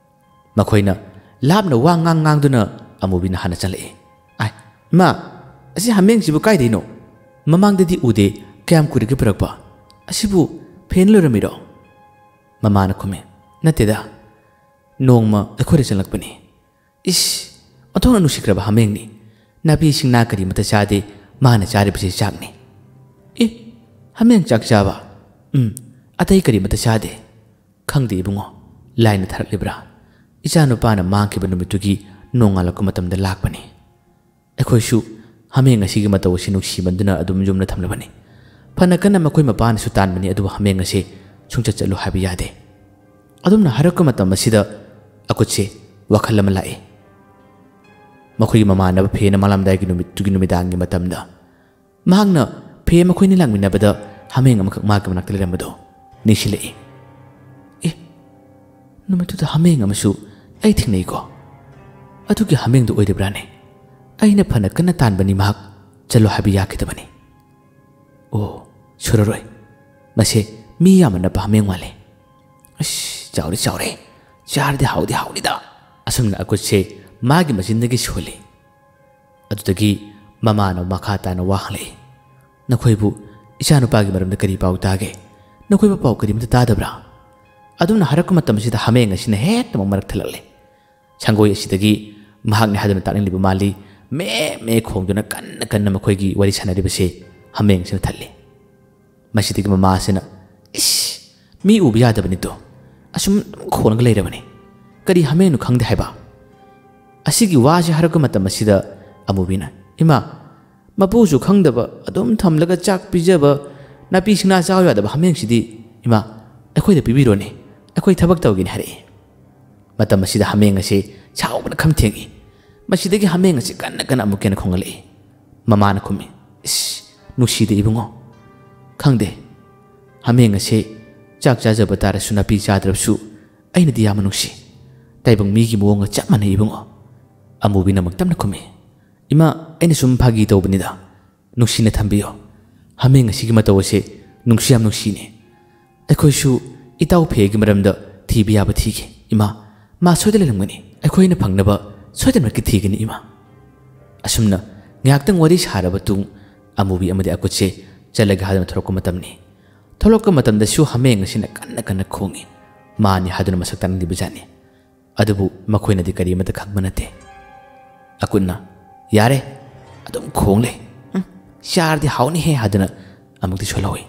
ꯃꯈꯣꯏꯅ ꯂꯥꯞꯅ ꯋꯥ ꯉꯥꯡ ꯉꯥꯡꯗꯨꯅ ꯑꯃꯨꯕꯤꯅ ꯍꯥꯟꯅ ꯆꯪꯂꯛꯏ꯫ "ꯑꯥꯏ, ꯏꯃꯥ, ꯑꯁꯤ ꯍꯥꯃꯦꯡꯁꯤꯕꯨ ꯀꯥꯏꯗꯩꯅꯣ? ꯃꯃꯥꯡꯗꯗꯤ ꯎꯗꯦ, ꯀꯌꯥꯝ ꯀꯨꯏꯔꯒꯦ ꯄꯨꯔꯛꯄ? ꯑꯁꯤꯕꯨ ꯐꯦꯅ ꯂꯣꯏꯔꯝꯃꯤꯔꯣ?" ꯃꯃꯥꯅ ꯈꯨꯝꯃꯤ꯫ "ꯅꯠꯇꯦꯗ, ꯅꯣꯡꯃ ꯑꯩꯈꯣꯏꯗ ꯆꯪꯂꯛꯄꯅꯤ꯫ ꯏꯁ, ꯑꯣꯟꯊꯣꯛꯅ ꯅꯨꯡꯁꯤꯈ꯭ꯔꯕ ꯍꯥꯃꯦꯡꯅꯤ꯫ ꯅꯥꯄꯤ ꯁꯤꯡꯅꯥ ꯀꯔꯤꯃꯠꯇ ꯆꯥꯗꯦ, ꯃꯥꯅ ꯆꯥꯔꯤꯕꯁꯤ ꯆꯥꯛꯅꯤ꯫" "ꯑꯦ, ꯍꯥꯃꯦꯡ ꯆꯥꯛ ꯆꯥꯕ?" "ꯎꯝ, ꯑꯇꯩ ꯀꯔꯤꯃꯠꯇ ꯆꯥꯗꯦ꯫" "ꯈꯪꯗꯦ ꯏꯕꯨꯡꯉꯣ, ꯂꯥꯏꯅ ꯊꯥꯔꯛꯂꯤꯕ꯭ꯔꯥ? ꯏꯆꯥꯅꯨꯄꯥꯅ ꯃꯥꯡꯈꯤꯕ ꯅꯨꯃꯤꯠꯇꯨꯒꯤ ꯅꯣꯡꯉꯥꯜꯂꯛꯄ ꯃꯇꯝꯗ ꯂꯥꯛꯄꯅꯤ꯫ ꯑꯩꯈꯣꯏꯁꯨ ꯍꯥꯃꯦꯡ ꯑꯁꯤꯒꯤ ꯃꯇꯧ ꯑꯁꯤ ꯅꯨꯡꯁꯤꯃꯟꯗꯨꯅ ꯑꯗꯨꯝ ꯌꯨꯝꯗ ꯊꯝꯂꯕꯅꯤ꯫ ꯐꯅ ꯀꯟꯅ ꯃꯈꯣꯏ ꯃꯄꯥꯅꯁꯨ ꯇꯥꯟꯕꯅꯤ, ꯑꯗꯨꯕꯨ ꯍꯥꯃꯦꯡ ꯑꯁꯤ ꯁꯨꯡꯆꯠ ꯆꯠꯂꯨ ꯍꯥꯏꯕ ꯌꯥꯗꯦ꯫" ꯑꯗꯨꯝꯅ ꯍꯥꯏꯔꯛꯄ ꯃꯇꯝ ꯑꯁꯤꯗ ꯑꯀꯨꯠꯁꯦ ꯋꯥꯈꯜ ꯑꯃ ꯂꯥꯛꯏ꯫ ꯃꯈꯣꯏꯒꯤ ꯃꯃꯥꯟꯅꯕ ꯐꯦꯅ ꯃꯥꯡꯂꯝꯗꯥꯏꯒꯤ ꯅꯨꯃꯤꯠꯇꯨꯒꯤ ꯅꯨꯃꯤꯗꯥꯡꯒꯤ ꯃꯇꯝꯗ ꯃꯍꯥꯛꯅ ꯐꯦ ꯃꯈꯣꯏꯅꯤ ꯂꯥꯛꯃꯤꯟꯅꯕꯗ ꯍꯥꯃꯦꯡ ꯑꯃꯈꯛ ꯃꯍꯥꯛꯀꯤ ꯃꯅꯥꯛꯇ ꯂꯩꯔꯝꯕꯗꯨ ꯅꯤꯡꯁꯤꯡꯂꯛꯏ꯫ "ꯑꯦ, ꯅꯨꯃꯤꯠꯇꯨꯗ ꯍꯥꯃꯦꯡ ꯑꯃꯁꯨ ꯑꯩ ꯊꯦꯡꯅꯩꯀꯣ꯫ ꯑꯗꯨꯒꯤ ꯍꯥꯃꯦꯡꯗꯨ ꯑꯣꯏꯔꯤꯕ꯭ꯔꯥꯅꯦ? ꯑꯩꯅ ꯐꯅ ꯀꯟꯅ ꯇꯥꯟꯕꯅꯤ, ꯃꯍꯥꯛ ꯆꯠꯂꯣ ꯍꯥꯏꯕ ꯌꯥꯈꯤꯗꯕꯅꯤ꯫ ꯑꯣ, ꯁꯨꯔꯔꯣꯏ꯫ ꯃꯁꯦ ꯃꯤ ꯌꯥꯝꯅ ꯅꯞꯄ ꯍꯥꯃꯦꯡ ꯃꯥꯜꯂꯦ꯫ ꯑꯁ, ꯆꯥꯎꯗꯤ ꯆꯥꯎꯔꯦ꯫ ꯆꯥꯔꯗꯤ ꯍꯥꯎꯗꯤ ꯍꯥꯎꯅꯤꯗ꯫" ꯑꯁꯨꯝꯅ ꯑꯀꯨꯠꯁꯦ ꯃꯥꯒꯤ ꯃꯆꯤꯟꯗꯒꯤ ꯁꯣꯜꯂꯤ꯫ ꯑꯗꯨꯗꯒꯤ ꯃꯃꯥꯅ ꯃꯈꯥ ꯇꯥꯅ ꯋꯥ ꯍꯪꯂꯛꯏ꯫ "ꯅꯈꯣꯏꯕꯨ ꯏꯆꯥꯅꯨꯄꯥꯒꯤ ꯃꯔꯝꯗ ꯀꯔꯤ ꯄꯥꯎ ꯇꯥꯒꯦ? ꯅꯈꯣꯏꯕꯨ ꯄꯥꯎ ꯀꯔꯤꯝꯇ ꯇꯥꯗꯕ꯭ꯔꯥ?" ꯑꯗꯨꯝꯅ ꯍꯥꯏꯔꯛꯄ ꯃꯇꯝꯁꯤꯗ ꯍꯥꯃꯦꯡ ꯑꯁꯤꯅ ꯍꯦꯛꯇ ꯑꯃꯨꯛ ꯃꯔꯛ ꯊꯠꯂꯛꯂꯦ꯫ ꯁꯪꯒꯣꯏ ꯑꯁꯤꯗꯒꯤ ꯃꯍꯥꯛꯅꯤ ꯍꯥꯏꯗꯨꯅ ꯇꯥꯛꯅꯤꯡꯂꯤꯕ ꯃꯥꯜꯂꯤ꯫ ꯃꯦ ꯃꯦ ꯈꯣꯡꯗꯨꯅ ꯀꯟꯅ ꯀꯟꯅ ꯃꯈꯣꯏꯒꯤ ꯋꯥꯔꯤ ꯁꯥꯟꯅꯔꯤꯕꯁꯦ ꯍꯥꯃꯦꯡꯁꯤꯅ ꯊꯠꯂꯤ꯫ ꯃꯁꯤꯗꯒꯤ ꯃꯃꯥꯁꯤꯅ, "ꯏꯁ, ꯃꯤ ꯎꯕ ꯌꯥꯗꯕꯅꯤꯗꯣ, ꯑꯁꯨꯝ ꯈꯣꯡꯂꯒ ꯂꯩꯔꯕꯅꯤ, ꯀꯔꯤ ꯍꯥꯃꯦꯡꯅꯣ ꯈꯪꯗꯦ ꯍꯥꯏꯕ?" ꯑꯁꯤꯒꯤ ꯋꯥꯁꯦ ꯍꯥꯏꯔꯛꯄ ꯃꯇꯝ ꯑꯁꯤꯗ ꯑꯃꯨꯕꯤꯅ, "ꯏꯃꯥ, ꯃꯄꯨꯁꯨ ꯈꯪꯗꯕ, ꯑꯗꯨꯝ ꯊꯝꯂꯒ ꯆꯥꯛ ꯄꯤꯖꯕ, ꯅꯥꯄꯤ ꯁꯤꯡꯅꯥ ꯆꯥꯎ ꯌꯥꯗꯕ ꯍꯥꯃꯦꯡꯁꯤꯗꯤ, ꯏꯃꯥ, ꯑꯩꯈꯣꯏꯗ ꯄꯤꯕꯤꯔꯣꯅꯦ, ꯑꯩꯈꯣꯏ ꯊꯕꯛ ꯇꯧꯒꯦꯅ" ꯍꯥꯏꯔꯛꯏ꯫ ꯃꯇꯝ ꯑꯁꯤꯗ ꯍꯥꯃꯦꯡ ꯑꯁꯤ ꯁꯥꯎꯕꯅ ꯈꯝ ꯊꯦꯡꯏ꯫ ꯃꯁꯤꯗꯒꯤ ꯍꯥꯃꯦꯡ ꯑꯁꯤ ꯀꯟꯅ ꯀꯟꯅ ꯑꯃꯨꯛꯀ ꯍꯦꯟꯅ ꯈꯣꯡꯒꯠꯂꯛꯏ꯫ ꯃꯃꯥꯅ ꯈꯨꯝꯃꯤ, "ꯏꯁ, ꯅꯨꯡꯁꯤꯗꯦ ꯏꯕꯨꯡꯉꯣ꯫ ꯈꯪꯗꯦ, ꯍꯥꯃꯦꯡ ꯑꯁꯤ ꯆꯥꯛ ꯆꯥꯖꯕ ꯇꯥꯔꯁꯨ ꯅꯥꯄꯤ ꯆꯥꯗ꯭ꯔꯕꯁꯨ ꯑꯩꯅꯗꯤ ꯌꯥꯝꯅ ꯅꯨꯡꯁꯤ꯫ ꯇꯥꯏꯕꯪ ꯃꯤꯒꯤ ꯃꯑꯣꯡꯒ ꯆꯞ ꯃꯥꯟꯅꯩ ꯏꯕꯨꯡꯉꯣ꯫" ꯑꯃꯨꯕꯤꯅ ꯑꯃꯨꯛ ꯇꯞꯅ ꯈꯨꯝꯃꯤ, "ꯏꯃꯥ, ꯑꯩꯅ ꯁꯨꯝ ꯐꯥꯒꯤ ꯇꯧꯕꯅꯤꯗ꯫ ꯅꯨꯡꯁꯤꯅ ꯊꯝꯕꯤꯌꯣ꯫ ꯍꯥꯃꯦꯡ ꯑꯁꯤꯒꯤ ꯃꯇꯧ ꯑꯁꯦ ꯅꯨꯡꯁꯤ ꯌꯥꯝ ꯅꯨꯡꯁꯤꯅꯦ꯫ ꯑꯩꯈꯣꯏꯁꯨ ꯏꯇꯥꯎ ꯐꯦꯒꯤ ꯃꯔꯝꯗ ꯊꯤꯕ ꯌꯥꯕ ꯊꯤꯒꯦ, ꯏꯃꯥ꯫ ꯃꯥ ꯁꯣꯏꯗꯅ ꯂꯩꯔꯝꯒꯅꯤ꯫ ꯑꯩꯈꯣꯏꯅ ꯐꯪꯅꯕ ꯁꯣꯏꯗꯅꯃꯛꯀꯤ ꯊꯤꯒꯅꯤ, ꯏꯃꯥ꯫" ꯑꯁꯨꯝꯅ ꯉꯥꯏꯍꯥꯛꯇꯪ ꯋꯥꯔꯤ ꯁꯥꯔꯕ ꯇꯨꯡ ꯑꯃꯨꯕꯤ ꯑꯃꯗꯤ ꯑꯀꯨꯠꯁꯦ ꯆꯠꯂꯒꯦ ꯍꯥꯏꯗꯨꯅ ꯊꯣꯛꯂꯛꯄ ꯃꯇꯝꯅꯤ꯫ ꯊꯣꯛꯂꯛꯄ ꯃꯇꯝꯗꯁꯨ ꯍꯥꯃꯦꯡ ꯑꯁꯤꯅ ꯀꯟꯅ ꯀꯟꯅ ꯈꯣꯡꯏ꯫ ꯃꯥꯅꯤ ꯍꯥꯏꯗꯨꯅ ꯃꯁꯛ ꯇꯥꯛꯅꯤꯡꯂꯤꯕ ꯖꯥꯠꯅꯤ꯫ ꯑꯗꯨꯕꯨ ꯃꯈꯣꯏꯅꯗꯤ ꯀꯔꯤꯃꯠꯇ ꯈꯪꯕ ꯅꯠꯇꯦ꯫ ꯑꯀꯨꯠꯅ, "ꯌꯥꯔꯦ, ꯑꯗꯨꯝ ꯈꯣꯡꯂꯦ꯫ ꯎꯝ, ꯆꯥꯔꯗꯤ ꯍꯥꯎꯅꯤꯍꯦ" ꯍꯥꯏꯗꯨꯅ ꯑꯃꯨꯛꯇꯤ ꯁꯣꯜꯍꯧꯏ꯫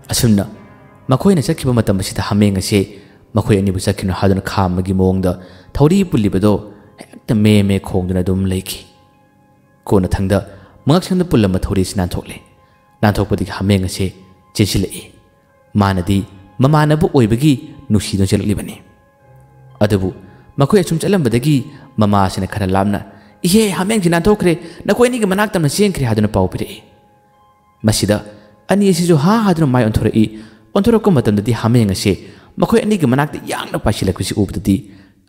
ꯑꯁꯨꯝꯅ ꯃꯈꯣꯏꯅ ꯆꯠꯈꯤꯕ ꯃꯇꯝ ꯑꯁꯤꯗ ꯍꯥꯃꯦꯡ ꯑꯁꯤ ꯃꯈꯣꯏ ꯑꯅꯤꯕꯨ ꯆꯠꯈꯤꯅꯨ ꯍꯥꯏꯗꯨꯅ ꯈꯥꯝꯕꯒꯤ ꯃꯑꯣꯡꯗ ꯊꯧꯔꯤ ꯄꯨꯜꯂꯤꯕꯗꯣ ꯍꯦꯛꯇ ꯃꯦ ꯃꯦ ꯈꯣꯡꯗꯨꯅ ꯑꯗꯨꯝ ꯂꯩꯈꯤ꯫ ꯀꯣꯟꯅꯊꯪꯗ ꯃꯉꯛꯁꯝꯗ ꯄꯨꯜꯂꯝꯕ ꯊꯧꯔꯤ ꯑꯁꯤ ꯅꯥꯟꯊꯣꯛꯂꯦ꯫ ꯅꯥꯟꯊꯣꯛꯄꯗꯒꯤ ꯍꯥꯃꯦꯡ ꯑꯁꯤ ꯆꯦꯟꯁꯤꯜꯂꯛꯏ꯫ ꯃꯥꯅꯗꯤ ꯃꯃꯥꯟꯅꯕ ꯑꯣꯏꯕꯒꯤ ꯅꯨꯡꯁꯤꯗꯨꯅ ꯆꯦꯜꯂꯛꯂꯤꯕꯅꯤ꯫ ꯑꯗꯨꯕꯨ ꯃꯈꯣꯏ ꯑꯁꯨꯝ ꯆꯠꯂꯝꯕꯗꯒꯤ ꯃꯃꯥ ꯑꯁꯤꯅ ꯈꯔ ꯂꯥꯞꯅ, "ꯏꯍꯦ, ꯍꯥꯃꯦꯡꯁꯤ ꯅꯥꯟꯊꯣꯛꯈ꯭ꯔꯦ, ꯅꯈꯣꯏ ꯑꯅꯤꯒꯤ ꯃꯅꯥꯛ ꯇꯝꯅ ꯆꯦꯟꯈ꯭ꯔꯦ" ꯍꯥꯏꯗꯨꯅ ꯄꯥꯎ ꯄꯤꯔꯛꯏ꯫ ꯃꯁꯤꯗ ꯑꯅꯤ ꯑꯁꯤꯁꯨ ꯍꯥ ꯍꯥꯗꯨꯅ ꯃꯥꯏ ꯑꯣꯟꯊꯣꯔꯛꯏ꯫ ꯑꯣꯟꯊꯣꯔꯛꯄ ꯃꯇꯝꯗꯗꯤ ꯍꯥꯃꯦꯡ ꯑꯁꯤ ꯃꯈꯣꯏ ꯑꯅꯤꯒꯤ ꯃꯅꯥꯛꯇ ꯌꯥꯡꯅ ꯄꯥꯏꯁꯤꯜꯂꯛꯄꯁꯤ ꯎꯕꯗꯗꯤ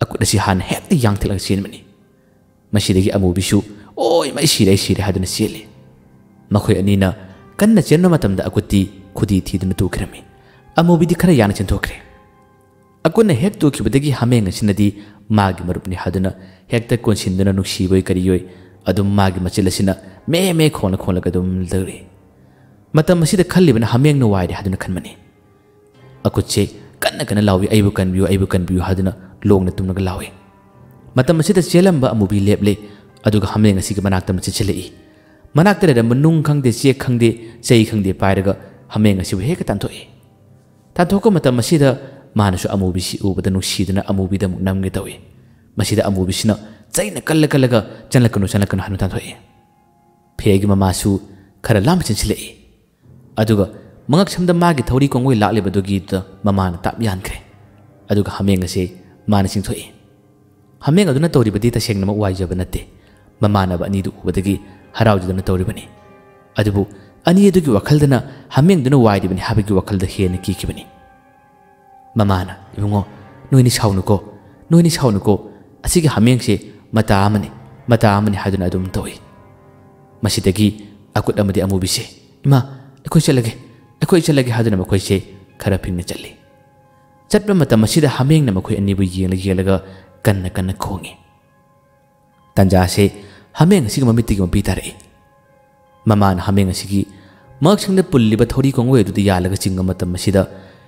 ꯑꯀꯨꯠ ꯑꯁꯤ ꯍꯥꯟꯅ ꯍꯦꯛꯇ ꯌꯥꯡꯊꯠꯂꯒ ꯆꯦꯟꯕꯅꯤ꯫ ꯃꯁꯤꯗꯒꯤ ꯑꯃꯨꯕꯤꯁꯨ, "ꯑꯣꯏ, ꯃꯩ ꯁꯤꯔꯦ, ꯑꯩ ꯁꯤꯔꯦ" ꯍꯥꯏꯗꯨꯅ ꯆꯦꯜꯂꯤ꯫ ꯃꯈꯣꯏ ꯑꯅꯤꯅ ꯀꯟꯅ ꯆꯦꯟꯕ ꯃꯇꯝꯗ ꯑꯀꯨꯠꯇꯤ ꯈꯨꯗꯤ ꯊꯤꯗꯨꯅ ꯇꯨꯈꯤꯔꯝꯃꯤ꯫ ꯑꯃꯨꯕꯤꯗꯤ ꯈꯔ ꯌꯥꯡꯅ ꯆꯦꯟꯊꯣꯛꯈ꯭ꯔꯦ꯫ ꯑꯀꯨꯠꯅ ꯍꯦꯛ ꯇꯨꯈꯤꯕꯗꯒꯤ ꯍꯥꯃꯦꯡ ꯑꯁꯤꯅꯗꯤ ꯃꯥꯒꯤ ꯃꯔꯨꯞꯅꯤ ꯍꯥꯏꯗꯨꯅ ꯍꯦꯛꯇ ꯀꯣꯟꯁꯤꯟꯗꯨꯅ ꯅꯨꯡꯁꯤꯕꯣꯏ ꯀꯔꯤꯌꯣꯏ ꯑꯗꯨꯝ ꯃꯥꯒꯤ ꯃꯆꯤꯜ ꯑꯁꯤꯅ ꯃꯦ ꯃꯦ ꯈꯣꯡꯅ ꯈꯣꯡꯂꯒ ꯑꯗꯨꯝ ꯂꯩꯔꯤ꯫ ꯃꯇꯝ ꯑꯁꯤꯗ ꯈꯜꯂꯤꯕꯅ ꯍꯥꯃꯦꯡꯅ ꯋꯥꯏꯔꯦ ꯍꯥꯏꯗꯨꯅ ꯈꯟꯕꯅꯤ꯫ ꯑꯀꯨꯠꯁꯦ ꯀꯟ ꯀꯟꯅ ꯀꯟꯅ ꯂꯥꯎꯏ, "ꯑꯩꯕꯨ ꯀꯟꯕꯤꯌꯨ, ꯑꯩꯕꯨ ꯀꯟꯕꯤꯌꯨ" ꯍꯥꯏꯗꯨꯅ ꯂꯣꯡꯅ ꯇꯨꯝꯂꯒ ꯂꯥꯎꯏ꯫ ꯃꯇꯝ ꯑꯁꯤꯗ ꯆꯦꯜꯂꯝꯕ ꯑꯃꯨꯕꯤ ꯂꯦꯞꯂꯦ, ꯑꯗꯨꯒ ꯍꯥꯃꯦꯡ ꯑꯁꯤꯒꯤ ꯃꯅꯥꯛꯇ ꯑꯃꯨꯛ ꯆꯦꯟꯁꯤꯜꯂꯛꯏ꯫ ꯃꯅꯥꯛꯇ ꯂꯩꯔꯝꯕ ꯅꯨꯡ ꯈꯪꯗꯦ, ꯆꯦꯛ ꯈꯪꯗꯦ, ꯆꯩ ꯈꯪꯗꯦ ꯄꯥꯏꯔꯒ ꯍꯥꯃꯦꯡ ꯑꯁꯤꯕꯨ ꯍꯦꯛꯇ ꯇꯥꯟꯊꯣꯛꯏ꯫ ꯇꯥꯟꯊꯣꯛꯄ ꯃꯇꯝ ꯑꯁꯤꯗ ꯃꯥꯅꯁꯨ ꯑꯃꯨꯕꯤꯁꯤ ꯎꯕꯗ ꯅꯨꯡꯁꯤꯗꯅ ꯑꯃꯨꯕꯤꯗ ꯑꯃꯨꯛ ꯅꯝꯒꯦ ꯇꯧꯏ꯫ ꯃꯁꯤꯗ ꯑꯃꯨꯕꯤꯁꯤꯅ ꯆꯩꯅ ꯀꯜꯂ ꯀꯜꯂꯒ, "ꯆꯪꯂꯛꯀꯅꯨ, ꯆꯪꯂꯛꯀꯅꯨ" ꯍꯥꯏꯅ ꯇꯥꯟꯊꯣꯛꯏ꯫ ꯐꯦꯒꯤ ꯃꯃꯥꯁꯨ ꯈꯔ ꯂꯥꯞꯅ ꯆꯦꯟꯁꯤꯜꯂꯛꯏ꯫ ꯑꯗꯨꯒ ꯃꯉꯛꯁꯝꯗ ꯃꯥꯒꯤ ꯊꯧꯔꯤ ꯀꯣꯡꯒꯣꯏ ꯂꯥꯛꯂꯤꯕꯗꯨꯒꯤꯗ ꯃꯃꯥꯅ ꯇꯥꯞ ꯌꯥꯟꯈ꯭ꯔꯦ꯫ ꯑꯗꯨꯒ ꯍꯥꯃꯦꯡ ꯑꯁꯤ ꯃꯥꯅ ꯆꯤꯡꯊꯣꯛꯏ꯫ ꯍꯥꯃꯦꯡ ꯑꯗꯨꯅ ꯇꯧꯔꯤꯕꯗꯤ ꯇꯁꯦꯡꯅꯃꯛ ꯋꯥꯏꯖꯕ ꯅꯠꯇꯦ꯫ ꯃꯃꯥꯟꯅꯕ ꯑꯅꯤꯗꯨ ꯎꯕꯗꯒꯤ ꯍꯔꯥꯎꯖꯗꯨꯅ ꯇꯧꯔꯤꯕꯅꯤ꯫ ꯑꯗꯨꯕꯨ ꯑꯅꯤ ꯑꯗꯨꯒꯤ ꯋꯥꯈꯜꯗꯅ ꯍꯥꯃꯦꯡꯗꯨꯅ ꯋꯥꯏꯔꯤꯕꯅꯤ ꯍꯥꯏꯕꯒꯤ ꯋꯥꯈꯜꯗ ꯍꯦꯟꯅ ꯀꯤꯈꯤꯕꯅꯤ꯫ ꯃꯃꯥꯅ, "ꯏꯕꯨꯡꯉꯣ, ꯅꯣꯏꯅꯤ ꯁꯥꯎꯅꯨꯀꯣ, ꯅꯣꯏꯅꯤ ꯁꯥꯎꯅꯨꯀꯣ, ꯑꯁꯤꯒꯤ ꯍꯥꯃꯦꯡꯁꯦ ꯃꯇꯥ ꯑꯃꯅꯤ, ꯃꯇꯥ ꯑꯃꯅꯤ" ꯍꯥꯏꯗꯨꯅ ꯑꯗꯨꯝ ꯇꯧꯏ꯫ ꯃꯁꯤꯗꯒꯤ ꯑꯀꯨꯠ ꯑꯃꯗꯤ ꯑꯃꯨꯕꯤꯁꯦ, "ꯏꯃꯥ, ꯑꯩꯈꯣꯏ ꯆꯠꯂꯒꯦ, ꯑꯩꯈꯣꯏ ꯆꯠꯂꯒꯦ" ꯍꯥꯏꯗꯨꯅ ꯃꯈꯣꯏꯁꯦ ꯈꯔ ꯐꯤꯡꯅ ꯆꯠꯂꯤ꯫ ꯆꯠꯄ ꯃꯇꯝ ꯑꯁꯤꯗ ꯍꯥꯃꯦꯡꯅ ꯃꯈꯣꯏ ꯑꯅꯤꯕꯨ ꯌꯦꯡꯂ ꯌꯦꯡꯂꯒ ꯀꯟꯅ ꯀꯟꯅ ꯈꯣꯡꯏ꯫ ꯇꯟꯖꯥꯁꯦ ꯍꯥꯃꯦꯡ ꯑꯁꯤꯒꯤ ꯃꯃꯤꯠꯇꯒꯤ ꯃꯄꯤ ꯇꯥꯔꯛꯏ꯫ ꯃꯃꯥꯅ ꯍꯥꯃꯦꯡ ꯑꯁꯤꯒꯤ ꯃꯉꯛꯁꯪꯗ ꯄꯨꯜꯂꯤꯕ ꯊꯧꯔꯤ ꯀꯣꯡꯒꯣꯏ ꯑꯗꯨꯗ ꯌꯥꯜꯂꯒ ꯆꯤꯡꯕ ꯃꯇꯝ ꯑꯁꯤꯗ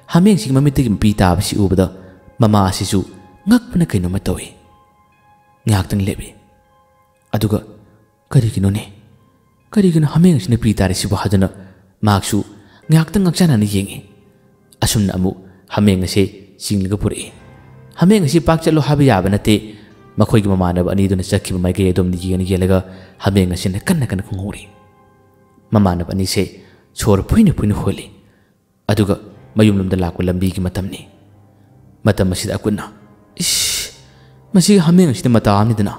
ꯍꯥꯃꯦꯡꯁꯤꯒꯤ ꯃꯃꯤꯠꯇꯒꯤ ꯃꯄꯤ ꯇꯥꯕꯁꯤ ꯎꯕꯗ ꯃꯃꯥ ꯑꯁꯤꯁꯨ ꯉꯛꯄꯅ ꯀꯩꯅꯣꯝꯃ ꯇꯧꯏ꯫ ꯉꯥꯏꯍꯥꯛꯇꯪ ꯂꯦꯞꯏ꯫ ꯑꯗꯨꯒ "ꯀꯔꯤꯒꯤꯅꯣꯅꯦ? ꯀꯔꯤꯒꯤꯅꯣ ꯍꯥꯃꯦꯡ ꯑꯁꯤꯅ ꯄꯤ ꯇꯥꯔꯤꯁꯤꯕꯣ?" ꯍꯥꯏꯗꯨꯅ ꯃꯍꯥꯛꯁꯨ ꯉꯥꯏꯍꯥꯛꯇꯪ ꯉꯥꯛꯆꯥꯟꯅꯅ ꯌꯦꯡꯏ꯫ ꯑꯁꯨꯝꯅ ꯑꯃꯨꯛ ꯍꯥꯃꯦꯡ ꯑꯁꯤ ꯆꯤꯡꯂꯒ ꯄꯨꯔꯛꯏ꯫ ꯍꯥꯃꯦꯡ ꯑꯁꯤ ꯄꯥꯛ ꯆꯠꯂꯣ ꯍꯥꯏꯕ ꯌꯥꯕ ꯅꯠꯇꯦ꯫ ꯃꯈꯣꯏꯒꯤ ꯃꯃꯥꯟꯅꯕ ꯑꯅꯤꯗꯨꯅ ꯆꯠꯈꯤꯕ ꯃꯥꯏꯀꯩ ꯑꯗꯣꯝꯗ ꯌꯦꯡꯂ ꯌꯦꯡꯂꯒ ꯍꯥꯃꯦꯡ ꯑꯁꯤꯅ ꯀꯟꯅ ꯀꯟꯅ ꯈꯣꯡꯍꯧꯔꯤ꯫ ꯃꯃꯥꯟꯅꯕ ꯑꯅꯤꯁꯦ ꯁꯣꯔ ꯐꯨꯏꯅ ꯐꯨꯏꯅ ꯍꯣꯜꯂꯤ꯫ ꯑꯗꯨꯒ ꯃꯌꯨꯝꯂꯣꯝꯗ ꯂꯥꯛꯄ ꯂꯝꯕꯤꯒꯤ ꯃꯇꯝꯅꯤ꯫ ꯃꯇꯝ ꯑꯁꯤꯗ ꯑꯀꯨꯠꯅ, "ꯏꯁ, ꯃꯁꯤ ꯍꯥꯃꯦꯡ ꯑꯁꯤꯗꯤ ꯃꯇꯥ ꯑꯃꯅꯤꯗꯅ꯫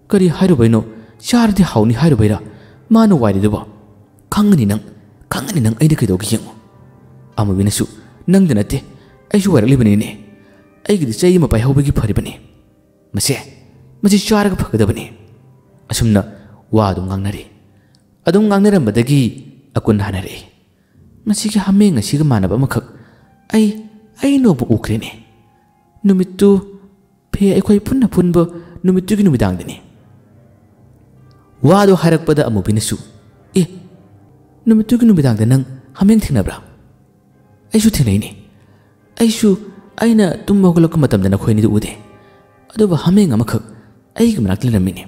ꯀꯔꯤ ꯍꯥꯏꯔꯨꯕꯩꯅꯣ? ꯆꯥꯔꯗꯤ ꯍꯥꯎꯅꯤ ꯍꯥꯏꯔꯨꯕꯩꯔꯥ ꯃꯥꯅ ꯋꯥꯏꯔꯤꯗꯨꯕꯣ? ꯈꯪꯒꯅꯤ ꯅꯪ, ꯈꯪꯒꯅꯤ ꯅꯪ ꯑꯩꯅ ꯀꯩꯗꯧꯒꯦ ꯌꯦꯡꯉꯨ꯫" ꯑꯃꯨꯕꯤꯅꯁꯨ, "ꯅꯪꯗ ꯅꯠꯇꯦ, ꯑꯩꯁꯨ ꯋꯥꯏꯔꯛꯂꯤꯕꯅꯤꯅꯦ꯫ ꯑꯩꯒꯤꯗꯤ ꯆꯩ ꯑꯃ ꯄꯥꯏꯍꯧꯕꯒꯤ ꯐꯔꯤꯕꯅꯤ꯫ ꯃꯁꯦ, ꯃꯁꯤ ꯆꯥꯔꯒ ꯐꯒꯗꯕꯅꯤ꯫" ꯑꯁꯨꯝꯅ ꯋꯥꯗꯨ ꯉꯥꯡꯅꯔꯤ꯫ ꯑꯗꯨꯝ ꯉꯥꯡꯅꯔꯝꯕꯗꯒꯤ ꯑꯀꯨꯟ ꯍꯥꯏꯅꯔꯛꯏ, "ꯃꯁꯤꯒꯤ ꯍꯥꯃꯦꯡ ꯑꯁꯤꯒ ꯃꯥꯟꯅꯕ ꯑꯃꯈꯛ ꯑꯩ, ꯑꯩ ꯅꯣꯡꯃ ꯎꯈ꯭ꯔꯦꯅꯦ꯫ ꯅꯨꯃꯤꯠꯇꯨ ꯐꯦ ꯑꯩꯈꯣꯏ ꯄꯨꯟꯅ ꯄꯨꯟꯕ ꯅꯨꯃꯤꯠꯇꯨꯒꯤ ꯅꯨꯃꯤꯗꯥꯡꯗꯅꯤ꯫" ꯋꯥꯗꯣ ꯍꯥꯏꯔꯛꯄꯗ ꯑꯃꯨꯕꯤꯅꯁꯨ, "ꯑꯦ, ꯅꯨꯃꯤꯠꯇꯨꯒꯤ ꯅꯨꯃꯤꯗꯥꯡꯗ ꯅꯪ ꯍꯥꯃꯦꯡ ꯊꯦꯡꯅꯕ꯭ꯔꯥ? ꯑꯩꯁꯨ ꯊꯦꯡꯅꯩꯅꯦ꯫ ꯑꯩꯁꯨ ꯑꯩꯅ ꯇꯨꯝꯕ ꯍꯧꯒꯠꯂꯛꯄ ꯃꯇꯝꯗ ꯅꯈꯣꯏ ꯑꯅꯤꯗꯨ ꯎꯗꯦ꯫ ꯑꯗꯨꯕꯨ ꯍꯥꯃꯦꯡ ꯑꯃꯈꯛ ꯑꯩꯒꯤ ꯃꯅꯥꯛꯇ ꯂꯩꯔꯝꯃꯤꯅꯦ꯫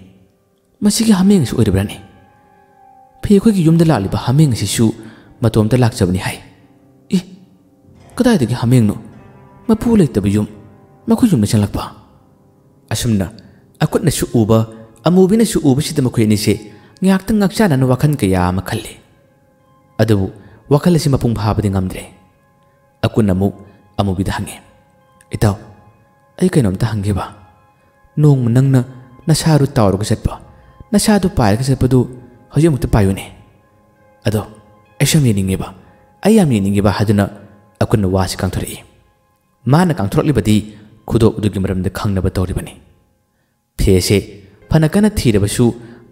ꯃꯁꯤꯒꯤ ꯍꯥꯃꯦꯡ ꯑꯁꯤ ꯑꯣꯏꯔꯤꯕ꯭ꯔꯥꯅꯦ? ꯐꯤ ꯑꯩꯈꯣꯏꯒꯤ ꯌꯨꯝꯗ ꯂꯥꯛꯂꯤꯕ ꯍꯥꯃꯦꯡ ꯑꯁꯤꯁꯨ ꯃꯇꯣꯝꯇ ꯂꯥꯛꯆꯕꯅꯤ ꯍꯥꯏ꯫ ꯏ, ꯀꯗꯥꯏꯗꯒꯤ ꯍꯥꯃꯦꯡꯅꯣ? ꯃꯄꯨ ꯂꯩꯇꯕ ꯌꯨꯝ, ꯃꯈꯣꯏ ꯌꯨꯝꯗ ꯆꯪꯂꯛꯄ꯫ ꯑꯁꯨꯝꯅ ꯑꯀꯨꯠꯅꯁꯨ ꯎꯕ, ꯑꯃꯨꯕꯤꯅꯁꯨ ꯎꯕꯁꯤꯗ ꯃꯈꯣꯏ ꯑꯅꯤꯁꯦ ꯉꯥꯏꯍꯥꯛꯇꯪ ꯉꯥꯛꯆꯥꯅꯅ ꯋꯥꯈꯜ ꯀꯌꯥ ꯑꯃ ꯈꯜꯂꯤ꯫ ꯑꯗꯨꯕꯨ ꯋꯥꯈꯜ ꯑꯁꯤ ꯃꯄꯨꯡ ꯐꯥꯕꯗꯤ ꯉꯝꯗ꯭ꯔꯦ꯫ ꯑꯀꯨꯟ ꯑꯃꯨꯛ ꯑꯃꯨꯕꯤꯗ ꯍꯪꯉꯤ, "ꯏꯇꯥꯎ, ꯑꯩ ꯀꯩꯅꯣꯝꯇ ꯍꯪꯒꯦꯕ꯫ ꯅꯣꯡꯃ ꯅꯪꯅ ꯅꯁꯥꯗꯨ ꯇꯥꯎꯔꯒ ꯆꯠꯄ, ꯅꯁꯥꯗꯨ ꯄꯥꯏꯔꯒ ꯆꯠꯄꯗꯨ ꯍꯧꯖꯤꯛ ꯑꯃꯨꯛꯇ ꯄꯥꯏꯌꯨꯅꯦ꯫ ꯑꯗꯣ ꯑꯩꯁꯨ ꯌꯥꯝ ꯌꯦꯡꯅꯤꯡꯉꯦꯕ, ꯑꯩ ꯌꯥꯝ ꯌꯦꯡꯅꯤꯡꯉꯦꯕ" ꯍꯥꯏꯗꯨꯅ ꯑꯀꯨꯟꯅ ꯋꯥꯁꯤ ꯀꯥꯡꯊꯣꯔꯛꯏ꯫ ꯃꯥꯅ ꯀꯥꯡꯊꯣꯔꯛꯂꯤꯕꯗꯤ ꯈꯨꯗꯣꯞ ꯑꯗꯨꯒꯤ ꯃꯔꯝꯗ ꯈꯪꯅꯕ ꯇꯧꯔꯤꯕꯅꯤ꯫ ꯐꯦꯁꯦ ꯐꯅ ꯀꯟꯅ ꯊꯤꯔꯕꯁꯨ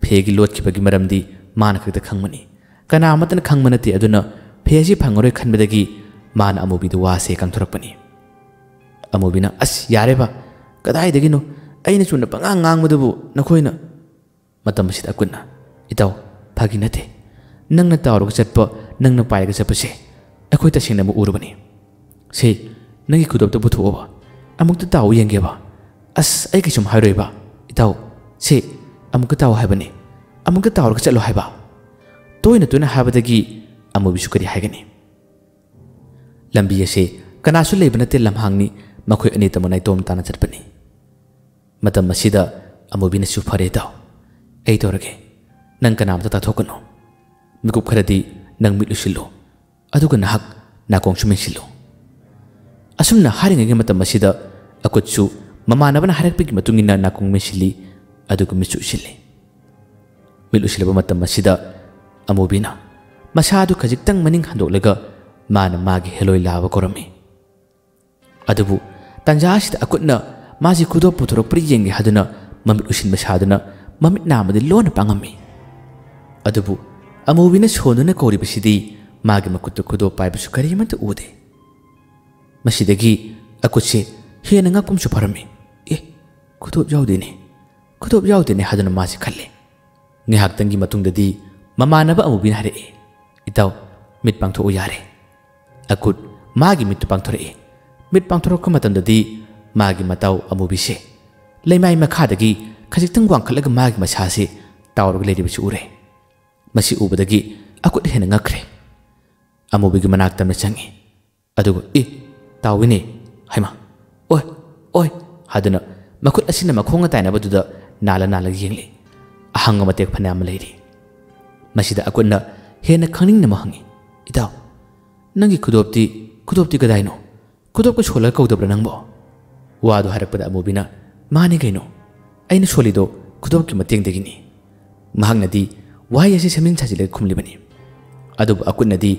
ꯐꯦꯒꯤ ꯂꯣꯠꯈꯤꯕꯒꯤ ꯃꯔꯝꯗꯤ ꯃꯥꯅ ꯈꯛꯇ ꯈꯪꯕꯅꯤ꯫ ꯀꯅꯥ ꯑꯃꯠꯇꯅ ꯈꯪꯕ ꯅꯠꯇꯦ꯫ ꯑꯗꯨꯅ ꯐꯦ ꯑꯁꯤ ꯐꯪꯉꯔꯣꯏ ꯈꯟꯕꯗꯒꯤ ꯃꯥꯅ ꯑꯃꯨꯕꯤꯗ ꯋꯥꯁꯦ ꯀꯥꯡꯊꯣꯔꯛꯄꯅꯤ꯫ ꯑꯃꯨꯕꯤꯅ, "ꯑꯁ, ꯌꯥꯔꯦꯕ, ꯀꯗꯥꯏꯗꯒꯤꯅꯣ? ꯑꯩꯅ ꯆꯨꯝꯅ ꯄꯉꯥꯡ ꯉꯥꯡꯕꯗꯨꯕꯨ ꯅꯈꯣꯏꯅ"꯫ ꯃꯇꯝ ꯑꯁꯤꯗ ꯑꯀꯨꯟꯅ, "ꯏꯇꯥꯎ, ꯐꯥꯒꯤ ꯅꯠꯇꯦ꯫ ꯅꯪꯅ ꯇꯥꯎꯔꯒ ꯆꯠꯄ, ꯅꯪꯅ ꯄꯥꯏꯔꯒ ꯆꯠꯄꯁꯦ ꯑꯩꯈꯣꯏ ꯇꯁꯦꯡꯅꯃꯛ ꯎꯔꯕꯅꯤ꯫ ꯁꯦ, ꯅꯪꯒꯤ ꯈꯨꯗꯣꯞꯇ ꯄꯨꯊꯣꯛꯑꯣꯕ, ꯑꯃꯨꯛꯇ ꯇꯥꯎ ꯌꯦꯡꯒꯦꯕ꯫ ꯑꯁ, ꯑꯩ ꯀꯩꯁꯨꯝ ꯍꯥꯏꯔꯣꯏꯕ꯫ ꯏꯇꯥꯎ, ꯁꯦ, ꯑꯃꯨꯛꯀ ꯇꯥꯎ ꯍꯥꯏꯕꯅꯤ, ꯑꯃꯨꯛꯇ ꯇꯥꯎꯔꯒ ꯆꯠꯂꯣ ꯍꯥꯏꯕ"꯫ ꯇꯣꯏꯅ ꯇꯣꯏꯅ ꯍꯥꯏꯕꯗꯒꯤ ꯑꯃꯨꯕꯤꯁꯨ ꯀꯔꯤ ꯍꯥꯏꯒꯅꯤ? ꯂꯝꯕꯤ ꯑꯁꯤ ꯀꯅꯥꯁꯨ ꯂꯩꯕ ꯅꯠꯇꯦ, ꯂꯝꯍꯥꯡꯅꯤ꯫ ꯃꯈꯣꯏ ꯑꯅꯤ ꯇꯃꯣ ꯅꯥꯏꯇꯣꯝ ꯇꯥꯅ ꯆꯠꯄꯅꯤ꯫ ꯃꯇꯝ ꯑꯁꯤꯗ ꯑꯃꯨꯕꯤꯅꯁꯨ, "ꯐꯔꯦ ꯏꯇꯥꯎ, ꯑꯩ ꯇꯧꯔꯒꯦ꯫ ꯅꯪ ꯀꯅꯥꯝꯇ ꯇꯥꯊꯣꯛꯀꯅꯨ꯫ ꯃꯤꯀꯨꯞ ꯈꯔꯗꯤ ꯅꯪ ꯃꯤꯠ ꯎꯏꯁꯤꯜꯂꯨ, ꯑꯗꯨꯒ ꯅꯍꯥꯛ ꯅꯥꯀꯣꯡꯁꯨ ꯃꯦꯟꯁꯤꯜꯂꯨ"꯫ ꯑꯁꯨꯝꯅ ꯍꯥꯏꯔꯤꯉꯩꯒꯤ ꯃꯇꯝ ꯑꯁꯤꯗ ꯑꯀꯨꯠꯁꯨ ꯃꯃꯥꯟꯅꯕꯅ ꯍꯥꯏꯔꯛꯄꯒꯤ ꯃꯇꯨꯡ ꯏꯟꯅ ꯅꯥꯀꯣꯡ ꯃꯦꯟꯁꯤꯜꯂꯤ, ꯑꯗꯨꯒ ꯃꯤꯠꯁꯨ ꯎꯏꯁꯤꯜꯂꯤ꯫ ꯃꯤꯠ ꯎꯏꯁꯤꯜꯂꯕ ꯃꯇꯝ ꯑꯁꯤꯗ ꯑꯃꯨꯕꯤꯅ ꯃꯁꯥꯗꯨ ꯈꯖꯤꯛꯇꯪ ꯃꯅꯤꯡ ꯍꯟꯗꯣꯛꯂꯒ ꯃꯥꯅ ꯃꯥꯒꯤ ꯍꯦꯂꯣꯏ ꯂꯥꯕ ꯀꯧꯔꯝꯃꯤ꯫ ꯑꯗꯨꯕꯨ ꯇꯟꯖꯥ ꯑꯁꯤꯗ ꯑꯀꯨꯠꯅ ꯃꯥꯁꯤ ꯈꯨꯗꯣꯞ ꯄꯨꯊꯣꯔꯛꯄ꯭ꯔꯥ ꯌꯦꯡꯒꯦ ꯍꯥꯏꯗꯨꯅ ꯃꯃꯤꯠ ꯎꯏꯁꯤꯟꯕ ꯁꯥꯗꯨꯅ ꯃꯃꯤꯠ ꯅꯥꯝꯃꯗꯤ ꯂꯣꯟꯅ ꯄꯥꯡꯉꯝꯃꯤ꯫ ꯑꯗꯨꯕꯨ ꯑꯃꯨꯕꯤꯅ ꯁꯣꯟꯗꯨꯅ ꯀꯧꯔꯤꯕꯁꯤꯗꯤ ꯃꯥꯒꯤ ꯃꯈꯨꯠꯇ ꯈꯨꯗꯣꯞ ꯄꯥꯏꯕꯁꯨ ꯀꯔꯤꯃꯠꯇ ꯎꯗꯦ꯫ ꯃꯁꯤꯗꯒꯤ ꯑꯀꯨꯠꯁꯦ ꯍꯦꯟꯅ ꯉꯛꯄ ꯑꯃꯁꯨ ꯐꯥꯎꯔꯝꯃꯤ꯫ "ꯑꯦ, ꯈꯨꯗꯣꯞ ꯌꯥꯎꯗꯦꯅꯦ, ꯈꯨꯗꯣꯞ ꯌꯥꯎꯗꯦꯅꯦ" ꯍꯥꯏꯗꯨꯅ ꯃꯥꯁꯤ ꯈꯜꯂꯦ꯫ ꯉꯥꯏꯍꯥꯛꯇꯪꯒꯤ ꯃꯇꯨꯡꯗꯗꯤ ꯃꯃꯥꯟꯅꯕ ꯑꯃꯨꯕꯤꯅ ꯍꯥꯏꯔꯛꯏ, "ꯏꯇꯥꯎ, ꯃꯤꯠ ꯄꯥꯡꯊꯣꯛꯎ ꯌꯥꯔꯦ"꯫ ꯑꯀꯨꯠ ꯃꯥꯒꯤ ꯃꯤꯠꯇꯨ ꯄꯥꯡꯊꯣꯔꯛꯏ꯫ ꯃꯤꯠ ꯄꯥꯡꯊꯣꯔꯛꯄ ꯃꯇꯝꯗꯗꯤ ꯃꯥꯒꯤ ꯃꯇꯥꯎ ꯑꯃꯨꯕꯤꯁꯦ ꯂꯩꯃꯥꯏ ꯃꯈꯥꯗꯒꯤ ꯈꯖꯤꯛꯇꯪ ꯋꯥꯡꯈꯠꯂꯒ ꯃꯥꯒꯤ ꯃꯁꯥꯁꯤ ꯇꯥꯎꯔꯒ ꯂꯩꯔꯤꯕꯁꯤ ꯎꯔꯦ꯫ ꯃꯁꯤ ꯎꯕꯗꯒꯤ ꯑꯀꯨꯠ ꯍꯦꯟꯅ ꯉꯛꯈ꯭ꯔꯦ꯫ ꯑꯃꯨꯕꯤꯒꯤ ꯃꯅꯥꯛꯇ ꯑꯃ ꯆꯪꯉꯤ꯫ ꯑꯗꯨꯒ "ꯏ, ꯇꯥꯎꯏꯅꯦ, ꯍꯩꯃꯥ, ꯑꯣꯏ, ꯑꯣꯏ" ꯍꯥꯏꯗꯨꯅ ꯃꯈꯨꯠ ꯑꯁꯤꯅ ꯃꯈꯣꯡꯒ ꯇꯥꯏꯅꯕꯗꯨꯗ ꯅꯥꯜꯂ ꯅꯥꯜꯂꯒ ꯌꯦꯡꯂꯤ꯫ ꯑꯍꯪꯕ ꯃꯇꯦꯛ ꯐꯅꯌꯥꯝ ꯑꯃ ꯂꯩꯔꯤ꯫ ꯃꯁꯤꯗ ꯑꯀꯨꯠꯅ ꯍꯦꯟꯅ ꯈꯪꯅꯤꯡꯅ ꯑꯃ ꯍꯪꯉꯤ, "ꯏꯇꯥꯎ, ꯅꯪꯒꯤ ꯈꯨꯗꯣꯞꯇꯤ, ꯈꯨꯗꯣꯞꯇꯤ ꯀꯗꯥꯏꯅꯣ? ꯈꯨꯗꯣꯞꯀ ꯁꯣꯜꯂꯒ ꯀꯧꯗꯕ꯭ꯔꯥ ꯅꯪꯕꯣ?" ꯋꯥꯗꯨ ꯍꯥꯏꯔꯛꯄꯗ ꯑꯃꯨꯕꯤꯅ, "ꯃꯥꯅꯤ ꯀꯩꯅꯣ, ꯑꯩꯅ ꯁꯣꯜꯂꯤꯗꯣ ꯈꯨꯗꯣꯞꯀꯤ ꯃꯇꯦꯡꯗꯒꯤꯅꯤ"꯫ ꯃꯍꯥꯛꯅꯗꯤ ꯋꯥꯍꯩ ꯑꯁꯤ ꯁꯦꯝꯖꯤꯟ ꯁꯥꯖꯤꯜꯂꯒ ꯈꯨꯝꯂꯤꯕꯅꯤ꯫ ꯑꯗꯨꯕꯨ ꯑꯀꯨꯠꯅꯗꯤ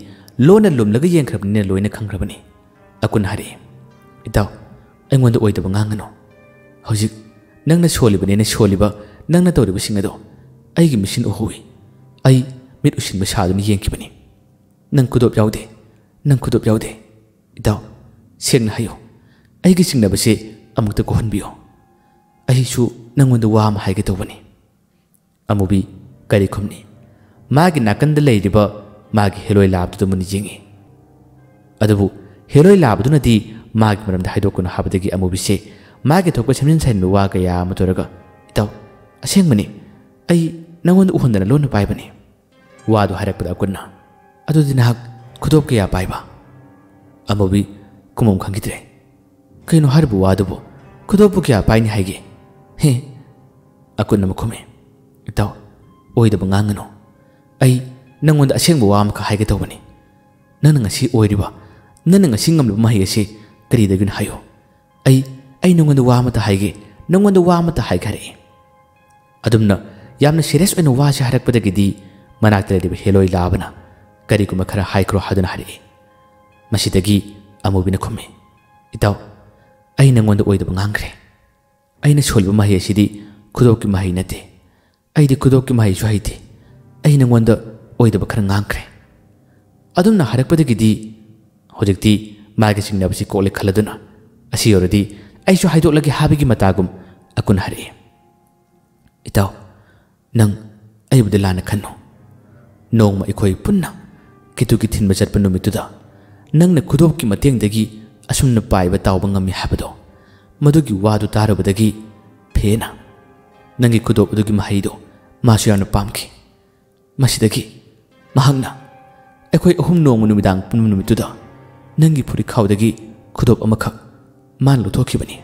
ꯂꯣꯟꯅ ꯂꯨꯝꯂꯒ ꯌꯦꯡꯈ꯭ꯔꯕꯅꯤꯅ ꯂꯣꯏꯅ ꯈꯪꯈ꯭ꯔꯕꯅꯤ꯫ ꯑꯀꯨꯠꯅ ꯍꯥꯏꯔꯛꯏ, "ꯏꯇꯥꯎ, ꯑꯩꯉꯣꯟꯗ ꯑꯣꯏꯗꯕ ꯉꯥꯡꯒꯅꯨ꯫ ꯍꯧꯖꯤꯛ ꯅꯪꯅ ꯁꯣꯜꯂꯤꯕꯅꯦꯅ ꯁꯣꯜꯂꯤꯕ, ꯅꯪꯅ ꯇꯧꯔꯤꯕꯁꯤꯡ ꯑꯗꯣ ꯑꯩꯒꯤ ꯃꯤꯠꯁꯤꯅ ꯎꯍꯧꯏ꯫ ꯑꯩ ꯃꯤꯠ ꯎꯁꯤꯟꯕ ꯁꯥꯗꯨꯅ ꯌꯦꯡꯈꯤꯕꯅꯤ꯫ ꯅꯪ ꯈꯨꯗꯣꯞ ꯌꯥꯎꯗꯦ, ꯅꯪ ꯈꯨꯗꯣꯞ ꯌꯥꯎꯗꯦ꯫ ꯏꯇꯥꯎ, ꯁꯦꯡꯅ ꯍꯥꯏꯌꯨ, ꯑꯩꯒꯤ ꯆꯤꯡꯅꯕꯁꯦ ꯑꯃꯨꯛꯇ ꯀꯣꯛꯍꯟꯕꯤꯌꯨ꯫ ꯑꯩꯁꯨ ꯅꯪꯉꯣꯟꯗ ꯋꯥ ꯑꯃ ꯍꯥꯏꯒꯦ ꯇꯧꯕꯅꯤ"꯫ ꯑꯃꯨꯕꯤ ꯀꯔꯤ ꯈꯨꯝꯅꯤ? ꯃꯥꯒꯤ ꯅꯥꯀꯟꯗ ꯂꯩꯔꯤꯕ ꯃꯥꯒꯤ ꯍꯦꯂꯣꯏ ꯂꯥꯕꯗꯨꯗ ꯃꯨꯟꯅ ꯌꯦꯡꯉꯤ꯫ ꯑꯗꯨꯕꯨ ꯍꯦꯂꯣꯏ ꯂꯥꯕꯗꯨꯅꯗꯤ ꯃꯥꯒꯤ ꯃꯔꯝꯗ ꯍꯥꯏꯗꯣꯛꯀꯅꯨ ꯍꯥꯏꯕꯗꯒꯤ ꯑꯃꯨꯕꯤꯁꯦ ꯃꯥꯒꯤ ꯊꯣꯛꯄ ꯁꯦꯝꯖꯤꯟ ꯁꯥꯖꯤꯟꯕ ꯋꯥ ꯀꯌꯥ ꯑꯃ ꯇꯧꯔꯒ, "ꯏꯇꯥꯎ, ꯑꯁꯦꯡꯕꯅꯤ, ꯑꯩ ꯅꯪꯉꯣꯟꯗ ꯎꯍꯟꯗꯅ ꯂꯣꯟꯅ ꯄꯥꯏꯕꯅꯤ"꯫ ꯋꯥꯗꯨ ꯍꯥꯏꯔꯛꯄꯗ ꯑꯀꯨꯠꯅ, "ꯑꯗꯨꯗꯤ ꯅꯍꯥꯛ ꯈꯨꯗꯣꯞ ꯀꯌꯥ ꯄꯥꯏꯕ?" ꯑꯃꯨꯕꯤ ꯈꯨꯝꯐꯝ ꯈꯪꯈꯤꯗ꯭ꯔꯦ꯫ "ꯀꯩꯅꯣ ꯍꯥꯏꯔꯤꯕ ꯋꯥꯗꯨꯕꯨ? ꯈꯨꯗꯣꯞꯄꯨ ꯀꯌꯥ ꯄꯥꯏꯅꯤ ꯍꯥꯏꯒꯦ? ꯍꯦ?" ꯑꯀꯨꯠꯅ ꯑꯃꯨꯛ ꯈꯨꯝꯃꯤ, "ꯏꯇꯥꯎ, ꯑꯣꯏꯗꯕ ꯉꯥꯡꯒꯅꯨ꯫ ꯑꯩ ꯅꯪꯉꯣꯟꯗ ꯑꯁꯦꯡꯕ ꯋꯥ ꯑꯃꯈꯛ ꯍꯥꯏꯒꯦ ꯇꯧꯕꯅꯤ꯫ ꯅꯪꯅ ꯉꯁꯤ ꯑꯣꯏꯔꯤꯕ, ꯅꯪꯅ ꯉꯁꯤ ꯉꯝꯂꯤꯕ ꯃꯍꯩ ꯑꯁꯤ ꯀꯔꯤꯗꯒꯤꯅꯣ ꯍꯥꯏꯌꯨ꯫ ꯑꯩ, ꯑꯩ ꯅꯪꯉꯣꯟꯗ ꯋꯥ ꯑꯃꯇ ꯍꯥꯏꯒꯦ, ꯅꯪꯉꯣꯟꯗ ꯋꯥ ꯑꯃꯇ ꯍꯥꯏꯒꯦ" ꯍꯥꯏꯔꯛꯏ꯫ ꯑꯗꯨꯝꯅ ꯌꯥꯝꯅ ꯁꯤꯔꯤꯌꯁ ꯑꯣꯏꯅ ꯋꯥꯁꯦ ꯍꯥꯏꯔꯛꯄꯗꯒꯤꯗꯤ ꯃꯅꯥꯛꯇ ꯂꯩꯔꯤꯕ ꯍꯦꯂꯣꯏ ꯂꯥꯕꯅ, "ꯀꯔꯤꯒꯨꯝꯕ ꯈꯔ ꯍꯥꯏꯈ꯭ꯔꯣ" ꯍꯥꯏꯗꯨꯅ ꯍꯥꯏꯔꯛꯏ꯫ ꯃꯁꯤꯗꯒꯤ ꯑꯃꯨꯕꯤꯅ ꯈꯨꯝꯃꯤ, "ꯏꯇꯥꯎ, ꯑꯩ ꯅꯪꯉꯣꯟꯗ ꯑꯣꯏꯗꯕ ꯉꯥꯡꯈ꯭ꯔꯦ꯫ ꯑꯩꯅ ꯁꯣꯜꯂꯤꯕ ꯃꯍꯩ ꯑꯁꯤꯗꯤ ꯈꯨꯗꯣꯞꯀꯤ ꯃꯍꯩ ꯅꯠꯇꯦ꯫ ꯑꯩꯗꯤ ꯈꯨꯗꯣꯞꯀꯤ ꯃꯍꯩꯁꯨ ꯍꯩꯇꯦ꯫ ꯑꯩ ꯅꯪꯉꯣꯟꯗ ꯑꯣꯏꯗꯕ ꯈꯔ ꯉꯥꯡꯈ꯭ꯔꯦ"꯫ ꯑꯗꯨꯝꯅ ꯍꯥꯏꯔꯛꯄꯗꯒꯤꯗꯤ ꯍꯧꯖꯤꯛꯇꯤ ꯃꯥꯒꯤ ꯆꯤꯡꯅꯕꯁꯤ ꯀꯣꯛꯂꯦ ꯈꯜꯂꯗꯨꯅ, "ꯑꯁꯤ ꯑꯣꯏꯔꯗꯤ ꯑꯩꯁꯨ ꯍꯥꯏꯗꯣꯛꯂꯒꯦ" ꯍꯥꯏꯕꯒꯤ ꯃꯇꯥꯒꯨꯝ ꯑꯀꯨꯠꯅ ꯍꯥꯏꯔꯛꯏ, "ꯏꯇꯥꯎ, ꯅꯪ ꯑꯩꯕꯨꯗꯤ ꯂꯥꯟꯅ ꯈꯟꯅꯨ꯫ ꯅꯣꯡꯃ ꯑꯩꯈꯣꯏ ꯄꯨꯟꯅ ꯀꯦꯇꯨꯒꯤ ꯊꯤꯟꯕ ꯆꯠꯄ ꯅꯨꯃꯤꯠꯇꯨꯗ ꯅꯪꯅ ꯈꯨꯗꯣꯞꯀꯤ ꯃꯇꯦꯡꯗꯒꯤ ꯑꯁꯨꯝꯅ ꯄꯥꯏꯕ ꯇꯥꯎꯕ ꯉꯝꯃꯤ ꯍꯥꯏꯕꯗꯣ, ꯃꯗꯨꯒꯤ ꯋꯥꯗꯨ ꯇꯥꯔꯨꯕꯗꯒꯤ ꯐꯦꯅ ꯅꯪꯒꯤ ꯈꯨꯗꯣꯞ ꯑꯗꯨꯒꯤ ꯃꯍꯩꯗꯣ ꯃꯥꯁꯨ ꯌꯥꯝꯅ ꯄꯥꯝꯈꯤ꯫ ꯃꯁꯤꯗꯒꯤ ꯃꯍꯥꯛꯅ ꯑꯩꯈꯣꯏ ꯑꯍꯨꯝ ꯅꯣꯡꯃ ꯅꯨꯃꯤꯗꯥꯡ ꯄꯨꯟꯕ ꯅꯨꯃꯤꯠꯇꯨꯗ ꯅꯪꯒꯤ ꯐꯨꯔꯤꯠꯈꯥꯎꯗꯒꯤ ꯈꯨꯗꯣꯞ ꯑꯃꯈꯛ ꯃꯥꯅ ꯂꯧꯊꯣꯛꯈꯤꯕꯅꯤ꯫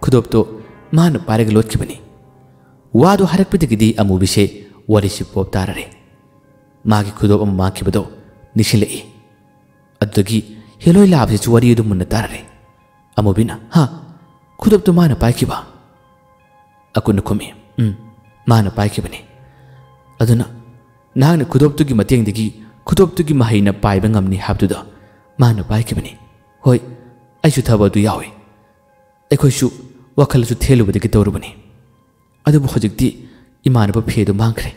ꯈꯨꯗꯣꯞꯇꯣ ꯃꯥꯅ ꯄꯥꯏꯔꯒ ꯂꯣꯠꯈꯤꯕꯅꯤ꯫ ꯋꯥꯗꯨ ꯍꯥꯏꯔꯛꯄꯗꯒꯤꯗꯤ ꯑꯃꯨꯕꯤꯁꯦ ꯋꯥꯔꯤꯁꯤ ꯄꯣꯞ ꯇꯥꯔꯔꯦ꯫ ꯃꯥꯒꯤ ꯈꯨꯗꯣꯞ ꯑꯃ ꯃꯥꯡꯈꯤꯕꯗꯣ ꯅꯤꯡꯁꯤꯡꯂꯛꯏ꯫ ꯑꯗꯨꯗꯒꯤ ꯍꯦꯂꯣꯏ ꯂꯥꯕꯁꯤꯁꯨ ꯋꯥꯔꯤ ꯑꯗꯨ ꯃꯨꯟꯅ ꯇꯥꯔꯔꯦ꯫ ꯑꯃꯨꯕꯤꯅ, "ꯍꯥ? ꯈꯨꯗꯣꯞꯇꯨ ꯃꯥꯅ ꯄꯥꯏꯈꯤꯕ?" ꯑꯀꯨꯟꯅ ꯈꯨꯝꯃꯤ, "ꯎꯝ, ꯃꯥꯅ ꯄꯥꯏꯈꯤꯕꯅꯤ꯫ ꯑꯗꯨꯅ ꯅꯍꯥꯛꯅ ꯈꯨꯗꯣꯞꯇꯨꯒꯤ ꯃꯇꯦꯡꯗꯒꯤ ꯈꯨꯗꯣꯞꯇꯨꯒꯤ ꯃꯍꯩꯅ ꯄꯥꯏꯕ ꯉꯝꯅꯤ ꯍꯥꯏꯕꯗꯨꯗ ꯃꯥꯅ ꯄꯥꯏꯈꯤꯕꯅꯤ꯫ ꯍꯣꯏ, ꯑꯩꯁꯨ ꯊꯕꯛ ꯑꯗꯨ ꯌꯥꯎꯏ꯫ ꯑꯩꯈꯣꯏꯁꯨ ꯋꯥꯈꯜꯁꯨ ꯊꯦꯜꯂꯨꯕꯗꯒꯤ ꯇꯧꯔꯨꯕꯅꯤ꯫ ꯑꯗꯨꯕꯨ ꯍꯧꯖꯤꯛꯇꯤ ꯏꯃꯥꯟꯅꯕ ꯐꯦꯗꯨ ꯃꯥꯡꯈ꯭ꯔꯦ꯫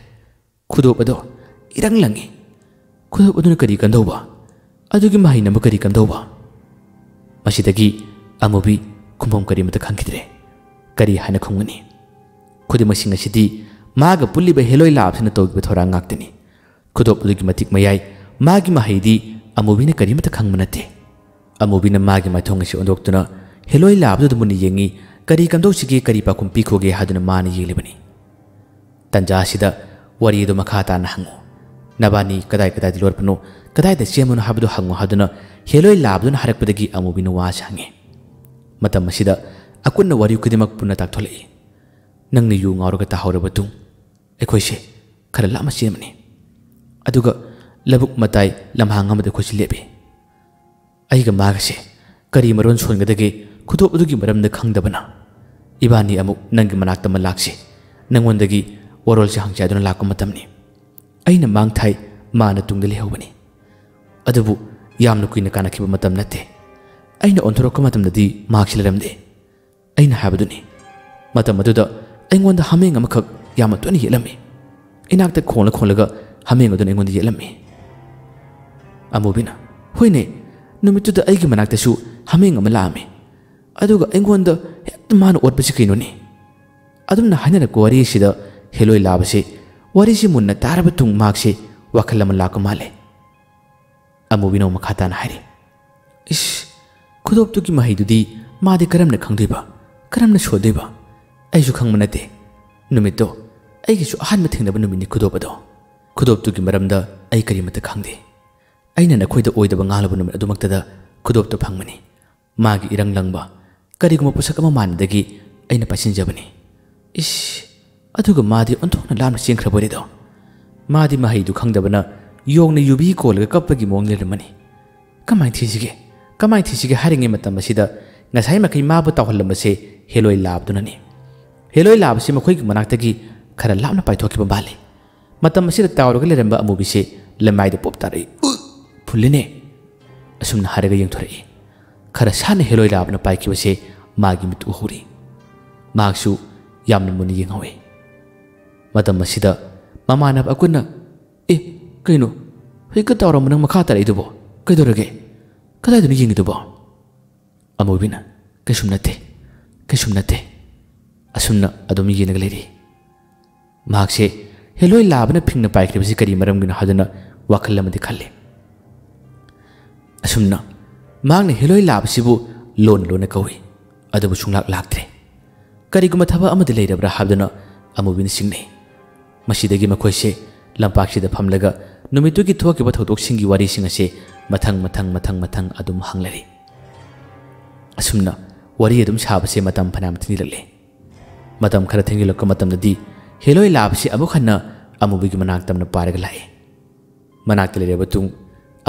ꯈꯨꯗꯣꯞ ꯑꯗꯣ ꯏꯔꯪ ꯂꯪꯏ꯫ ꯈꯨꯗꯣꯞ ꯑꯗꯨꯅ ꯀꯔꯤ ꯀꯝꯗꯧꯕ? ꯑꯗꯨꯒꯤ ꯃꯍꯩꯅ ꯑꯃꯨꯛ ꯀꯔꯤ ꯀꯝꯗꯧꯕ?" ꯃꯁꯤꯗꯒꯤ ꯑꯃꯨꯕꯤ ꯈꯨꯝꯐꯝ ꯀꯔꯤꯃꯠꯇ ꯈꯪꯈꯤꯗ꯭ꯔꯦ꯫ ꯀꯔꯤ ꯍꯥꯏꯅ ꯈꯨꯝꯒꯅꯤ? ꯈꯨꯗꯤꯡꯃꯛꯁꯤꯡ ꯑꯁꯤꯗꯤ ꯃꯥꯒ ꯄꯨꯜꯂꯤꯕ ꯍꯦꯂꯣꯏ ꯂꯥꯕꯁꯤꯅ ꯇꯧꯈꯤꯕ ꯊꯧꯔꯥꯡ ꯉꯥꯛꯇꯅꯤ꯫ ꯈꯨꯗꯣꯞ ꯑꯗꯨꯒꯤ ꯃꯇꯤꯛ ꯃꯌꯥꯏ, ꯃꯥꯒꯤ ꯃꯍꯩꯗꯤ ꯑꯃꯨꯕꯤꯅ ꯀꯔꯤꯃꯠꯇ ꯈꯪꯕ ꯅꯠꯇꯦ꯫ ꯑꯃꯨꯕꯤꯅ ꯃꯥꯒꯤ ꯃꯥꯏꯊꯣꯡ ꯑꯁꯤ ꯑꯣꯟꯗꯣꯛꯇꯨꯅ ꯍꯦꯂꯣꯏ ꯂꯥꯕꯗꯨꯗ ꯃꯨꯟꯅ ꯌꯦꯡꯉꯤ, ꯀꯔꯤ ꯀꯝꯗꯧꯁꯤꯒꯦ, ꯀꯔꯤ ꯄꯥꯎꯈꯨꯝ ꯄꯤꯈꯣꯒꯦ ꯍꯥꯏꯗꯨꯅ ꯃꯥꯅ ꯌꯦꯡꯂꯤꯕꯅꯤ꯫ ꯇꯟꯖꯥ ꯑꯁꯤꯗ ꯋꯥꯔꯤ ꯑꯗꯨ ꯃꯈꯥ ꯇꯥꯅ ꯍꯪꯉꯨ, ꯅꯕꯥꯅꯤ ꯀꯗꯥꯏ ꯀꯗꯥꯏꯗ ꯂꯣꯠꯄꯅꯣ, ꯀꯗꯥꯏꯗ ꯆꯦꯟꯕꯅꯣ ꯍꯥꯏꯕꯗꯨ ꯍꯪꯉꯨ ꯍꯥꯏꯗꯨꯅ ꯍꯦꯂꯣꯏ ꯂꯥꯕꯗꯨꯅ ꯍꯥꯏꯔꯛꯄꯗꯒꯤ ꯑꯃꯨꯕꯤꯅ ꯋꯥꯁꯤ ꯍꯪꯉꯤ꯫ ꯃꯇꯝ ꯑꯁꯤꯗ ꯑꯀꯨꯟꯅ ꯋꯥꯔꯤ ꯈꯨꯗꯤꯡꯃꯛ ꯄꯨꯟꯅ ꯇꯥꯛꯊꯣꯛꯂꯛꯏ꯫ ꯅꯪꯅ ꯌꯨ ꯉꯥꯎꯔꯒ ꯇꯥꯍꯧꯔꯕ ꯃꯇꯨꯡ ꯑꯩꯈꯣꯏꯁꯦ ꯈꯔ ꯂꯥꯞꯅ ꯆꯦꯟꯕꯅꯤ꯫ ꯑꯗꯨꯒ ꯂꯧꯕꯨꯛ ꯃꯇꯥꯏ ꯂꯝꯍꯥꯡ ꯑꯃꯗ ꯑꯩꯈꯣꯏꯁꯦ ꯂꯦꯞꯄꯤ꯫ ꯑꯩꯒ ꯃꯥꯒꯁꯦ ꯀꯔꯤ ꯃꯔꯣꯟ ꯁꯣꯟꯒꯗꯒꯦ ꯈꯨꯗꯣꯞ ꯑꯗꯨꯒꯤ ꯃꯔꯝꯗ ꯈꯪꯗꯕꯅ ꯏꯕꯥꯅꯤ ꯑꯃꯨꯛ ꯅꯪꯒꯤ ꯃꯅꯥꯛꯇ ꯑꯃ ꯂꯥꯛꯁꯤ, ꯅꯪꯉꯣꯟꯗꯒꯤ ꯋꯥꯔꯣꯜꯁꯦ ꯍꯪꯁꯦ ꯍꯥꯏꯗꯨꯅ ꯂꯥꯛꯄ ꯃꯇꯝꯅꯤ꯫ ꯑꯩꯅ ꯃꯥꯡ ꯊꯥꯏ, ꯃꯥꯅ ꯇꯨꯡꯗ ꯂꯩꯍꯧꯕꯅꯤ꯫ ꯑꯗꯨꯕꯨ ꯌꯥꯝꯅ ꯀꯨꯏꯅ ꯀꯥꯟꯅꯈꯤꯕ ꯃꯇꯝ ꯅꯠꯇꯦ꯫ ꯑꯩꯅ ꯑꯣꯟꯊꯣꯔꯛꯄ ꯃꯇꯝꯗꯗꯤ ꯃꯍꯥꯛꯁꯤ ꯂꯩꯔꯝꯗꯦ꯫ ꯑꯩꯅ ꯍꯥꯏꯕꯗꯨꯅꯤ꯫ ꯃꯇꯝ ꯑꯗꯨꯗ ꯑꯩꯉꯣꯟꯗ ꯍꯥꯃꯦꯡ ꯑꯃꯈꯛ ꯌꯥꯝꯅ ꯇꯣꯏꯅ ꯌꯦꯠꯂꯝꯃꯤ꯫ ꯏꯅꯥꯛꯇ ꯈꯣꯡꯂ ꯈꯣꯡꯂꯒ ꯍꯥꯃꯦꯡ ꯑꯗꯨꯅ ꯑꯩꯉꯣꯟꯗ ꯌꯦꯠꯂꯝꯃꯤ꯫ ꯑꯃꯨꯕꯤꯅ, "ꯍꯣꯏꯅꯦ, ꯅꯨꯃꯤꯠꯇꯨꯗ ꯑꯩꯒꯤ ꯃꯅꯥꯛꯇꯁꯨ ꯍꯥꯃꯦꯡ ꯑꯃ ꯂꯥꯛꯑꯝꯃꯤ꯫ ꯑꯗꯨꯒ ꯑꯩꯉꯣꯟꯗ ꯍꯦꯛꯇ ꯃꯥꯅ ꯑꯣꯠꯄꯁꯤ ꯀꯩꯅꯣꯅꯦ?" ꯑꯗꯨꯝꯅ ꯍꯥꯏꯅꯔꯛꯄ ꯋꯥꯔꯤ ꯑꯁꯤꯗ ꯍꯦꯂꯣꯏ ꯂꯥꯕꯁꯤ ꯋꯥꯔꯤꯁꯤ ꯃꯨꯟꯅ ꯇꯥꯔꯕ ꯇꯨꯡ ꯃꯍꯥꯛꯁꯤ ꯋꯥꯈꯜ ꯑꯃ ꯂꯥꯛꯄ ꯃꯥꯜꯂꯦ꯫ ꯑꯃꯨꯕꯤꯅ ꯑꯃꯨꯛ ꯃꯈꯥ ꯇꯥꯅ ꯍꯥꯏꯔꯤ, "ꯏꯁ, ꯈꯨꯗꯣꯞꯇꯨꯒꯤ ꯃꯍꯩꯗꯨꯗꯤ ꯃꯥꯗꯤ ꯀꯔꯝꯅ ꯈꯪꯗꯣꯏꯕ? ꯀꯔꯝꯅ ꯁꯣꯟꯗꯣꯏꯕ? ꯑꯩꯁꯨ ꯈꯪꯕ ꯅꯠꯇꯦ꯫ ꯅꯨꯃꯤꯠꯇꯣ ꯑꯩꯒꯤꯁꯨ ꯑꯍꯥꯟꯕ ꯊꯦꯡꯅꯕ ꯅꯨꯃꯤꯠꯅꯤ ꯈꯨꯗꯣꯞ ꯑꯗꯣ꯫ ꯈꯨꯗꯣꯞꯇꯨꯒꯤ ꯃꯔꯝꯗ ꯑꯩ ꯀꯔꯤꯃꯠꯇ ꯈꯪꯗꯦ꯫ ꯑꯩꯅ ꯅꯈꯣꯏꯗ ꯑꯣꯏꯗꯕ ꯉꯥꯡꯂꯕ ꯅꯨꯃꯤꯠ ꯑꯗꯨꯃꯛꯇꯗ ꯈꯨꯗꯣꯞꯇꯨ ꯐꯪꯕꯅꯤ꯫ ꯃꯥꯒꯤ ꯏꯔꯪ ꯂꯪꯕ ꯀꯔꯤꯒꯨꯝꯕ ꯄꯣꯠꯁꯛ ꯑꯃ ꯃꯥꯟꯕꯗꯒꯤ ꯑꯩꯅ ꯄꯥꯏꯁꯤꯟꯖꯕꯅꯤ꯫ ꯏꯁ, ꯑꯗꯨꯒ ꯃꯥꯗꯤ ꯑꯣꯟꯊꯣꯛꯅ ꯂꯥꯞꯅ ꯆꯦꯟꯈ꯭ꯔꯕ ꯑꯣꯏꯔꯦꯗꯣ꯫ ꯃꯥꯗꯤ ꯃꯍꯩꯗꯨ ꯈꯪꯗꯕꯅ ꯌꯣꯡꯅ ꯌꯨꯕꯤ ꯀꯣꯜꯂꯒ ꯀꯞꯄꯒꯤ ꯃꯑꯣꯡ ꯂꯩꯔꯝꯃꯅꯤ꯫ "ꯀꯃꯥꯏꯅ ꯊꯤꯁꯤꯒꯦ? ꯀꯃꯥꯏꯅ ꯊꯤꯁꯤꯒꯦ?" ꯍꯥꯏꯔꯤꯉꯩ ꯃꯇꯝ ꯑꯁꯤꯗ ꯉꯁꯥꯏ ꯃꯈꯩ ꯃꯥꯕꯨ ꯇꯥꯎꯍꯜꯂꯝꯕꯁꯦ ꯍꯦꯂꯣꯏ ꯂꯥꯕꯗꯨꯅꯅꯤ꯫ ꯍꯦꯂꯣꯏ ꯂꯥꯕꯁꯤ ꯃꯈꯣꯏꯒꯤ ꯃꯅꯥꯛꯇꯒꯤ ꯈꯔ ꯂꯥꯞꯅ ꯄꯥꯏꯊꯣꯛꯈꯤꯕ ꯃꯥꯜꯂꯤ꯫ ꯃꯇꯝ ꯑꯁꯤꯗ ꯇꯥꯎꯔꯒ ꯂꯩꯔꯝꯕ ꯑꯃꯨꯕꯤꯁꯦ ꯂꯩꯃꯥꯏꯗ ꯄꯣꯞ ꯇꯥꯔꯛꯏ꯫ "ꯎ! ꯐꯨꯜꯂꯤꯅꯦ!" ꯑꯁꯨꯝꯅ ꯍꯥꯏꯔꯒ ꯌꯦꯡꯊꯣꯔꯛꯏ꯫ ꯈꯔ ꯁꯥꯟꯅ ꯍꯦꯂꯣꯏ ꯂꯥꯕꯅ ꯄꯥꯏꯈꯤꯕꯁꯦ ꯃꯥꯒꯤ ꯃꯤꯠ ꯎꯍꯧꯔꯤ꯫ ꯃꯍꯥꯛꯁꯨ ꯌꯥꯝꯅ ꯃꯨꯟꯅ ꯌꯦꯡꯍꯧꯏ꯫ ꯃꯇꯝ ꯑꯁꯤꯗ ꯃꯃꯥꯟꯅꯕ ꯑꯀꯨꯟꯅ, "ꯑꯦ, ꯀꯩꯅꯣ? ꯍꯧꯖꯤꯛꯀ ꯇꯥꯎꯔꯝꯕ ꯅꯪ ꯃꯈꯥ ꯇꯥꯔꯛꯏꯗꯨꯕꯣ? ꯀꯩꯗꯧꯔꯒꯦ? ꯀꯗꯥꯏꯗꯅꯣ ꯌꯦꯡꯉꯤꯗꯨꯕꯣ?" ꯑꯃꯨꯕꯤꯅ, "ꯀꯩꯁꯨꯝ ꯅꯠꯇꯦ, ꯀꯩꯁꯨꯝ ꯅꯠꯇꯦ꯫" ꯑꯁꯨꯝꯅ ꯑꯗꯨꯝ ꯌꯦꯡꯂꯒ ꯂꯩꯔꯤ꯫ ꯃꯍꯥꯛꯁꯦ ꯍꯦꯂꯣꯏ ꯂꯥꯕꯅ ꯐꯤꯡꯅ ꯄꯥꯏꯈ꯭ꯔꯤꯕꯁꯤ ꯀꯔꯤ ꯃꯔꯝꯒꯤꯅꯣ ꯍꯥꯏꯗꯨꯅ ꯋꯥꯈꯜ ꯑꯃꯗꯤ ꯈꯜꯂꯤ꯫ ꯑꯁꯨꯝꯅ ꯃꯍꯥꯛꯅ ꯍꯦꯂꯣꯏ ꯂꯥꯕꯁꯤꯕꯨ ꯂꯣꯟ ꯂꯣꯟꯅ ꯀꯧꯏ, ꯑꯗꯨꯕꯨ ꯁꯨꯡꯂꯥꯛ ꯂꯥꯛꯇ꯭ꯔꯦ꯫ ꯀꯔꯤꯒꯨꯝꯕ ꯊꯕꯛ ꯑꯃꯗꯤ ꯂꯩꯔꯕ꯭ꯔꯥ ꯍꯥꯏꯗꯨꯅ ꯑꯃꯨꯕꯤꯅ ꯆꯤꯡꯅꯩ꯫ ꯃꯁꯤꯗꯒꯤ ꯃꯈꯣꯏꯁꯦ ꯂꯝꯄꯥꯛꯁꯤꯗ ꯐꯝꯂꯒ ꯅꯨꯃꯤꯠꯇꯨꯒꯤ ꯊꯣꯛꯈꯤꯕ ꯊꯧꯗꯣꯛꯁꯤꯡꯒꯤ ꯋꯥꯔꯤꯁꯤꯡ ꯑꯁꯦ ꯃꯊꯪ ꯃꯊꯪ ꯃꯊꯪ ꯃꯊꯪ ꯑꯗꯨꯝ ꯍꯪꯂꯔꯤ꯫ ꯑꯁꯨꯝꯅ ꯋꯥꯔꯤ ꯑꯗꯨꯝ ꯁꯥꯕꯁꯦ ꯃꯇꯝ ꯐꯅꯌꯥꯝ ꯊꯤꯡꯖꯤꯜꯂꯛꯂꯦ꯫ ꯃꯇꯝ ꯈꯔ ꯊꯦꯡꯖꯤꯜꯂꯛꯄ ꯃꯇꯝꯗꯗꯤ ꯍꯦꯂꯣꯏ ꯂꯥꯕꯁꯤ ꯑꯃꯨꯛ ꯍꯟꯅ ꯑꯃꯨꯕꯤꯒꯤ ꯃꯅꯥꯛ ꯇꯝꯅ ꯄꯥꯏꯔꯒ ꯂꯥꯛꯏ꯫ ꯃꯅꯥꯛꯇ ꯂꯩꯔꯕ ꯃꯇꯨꯡ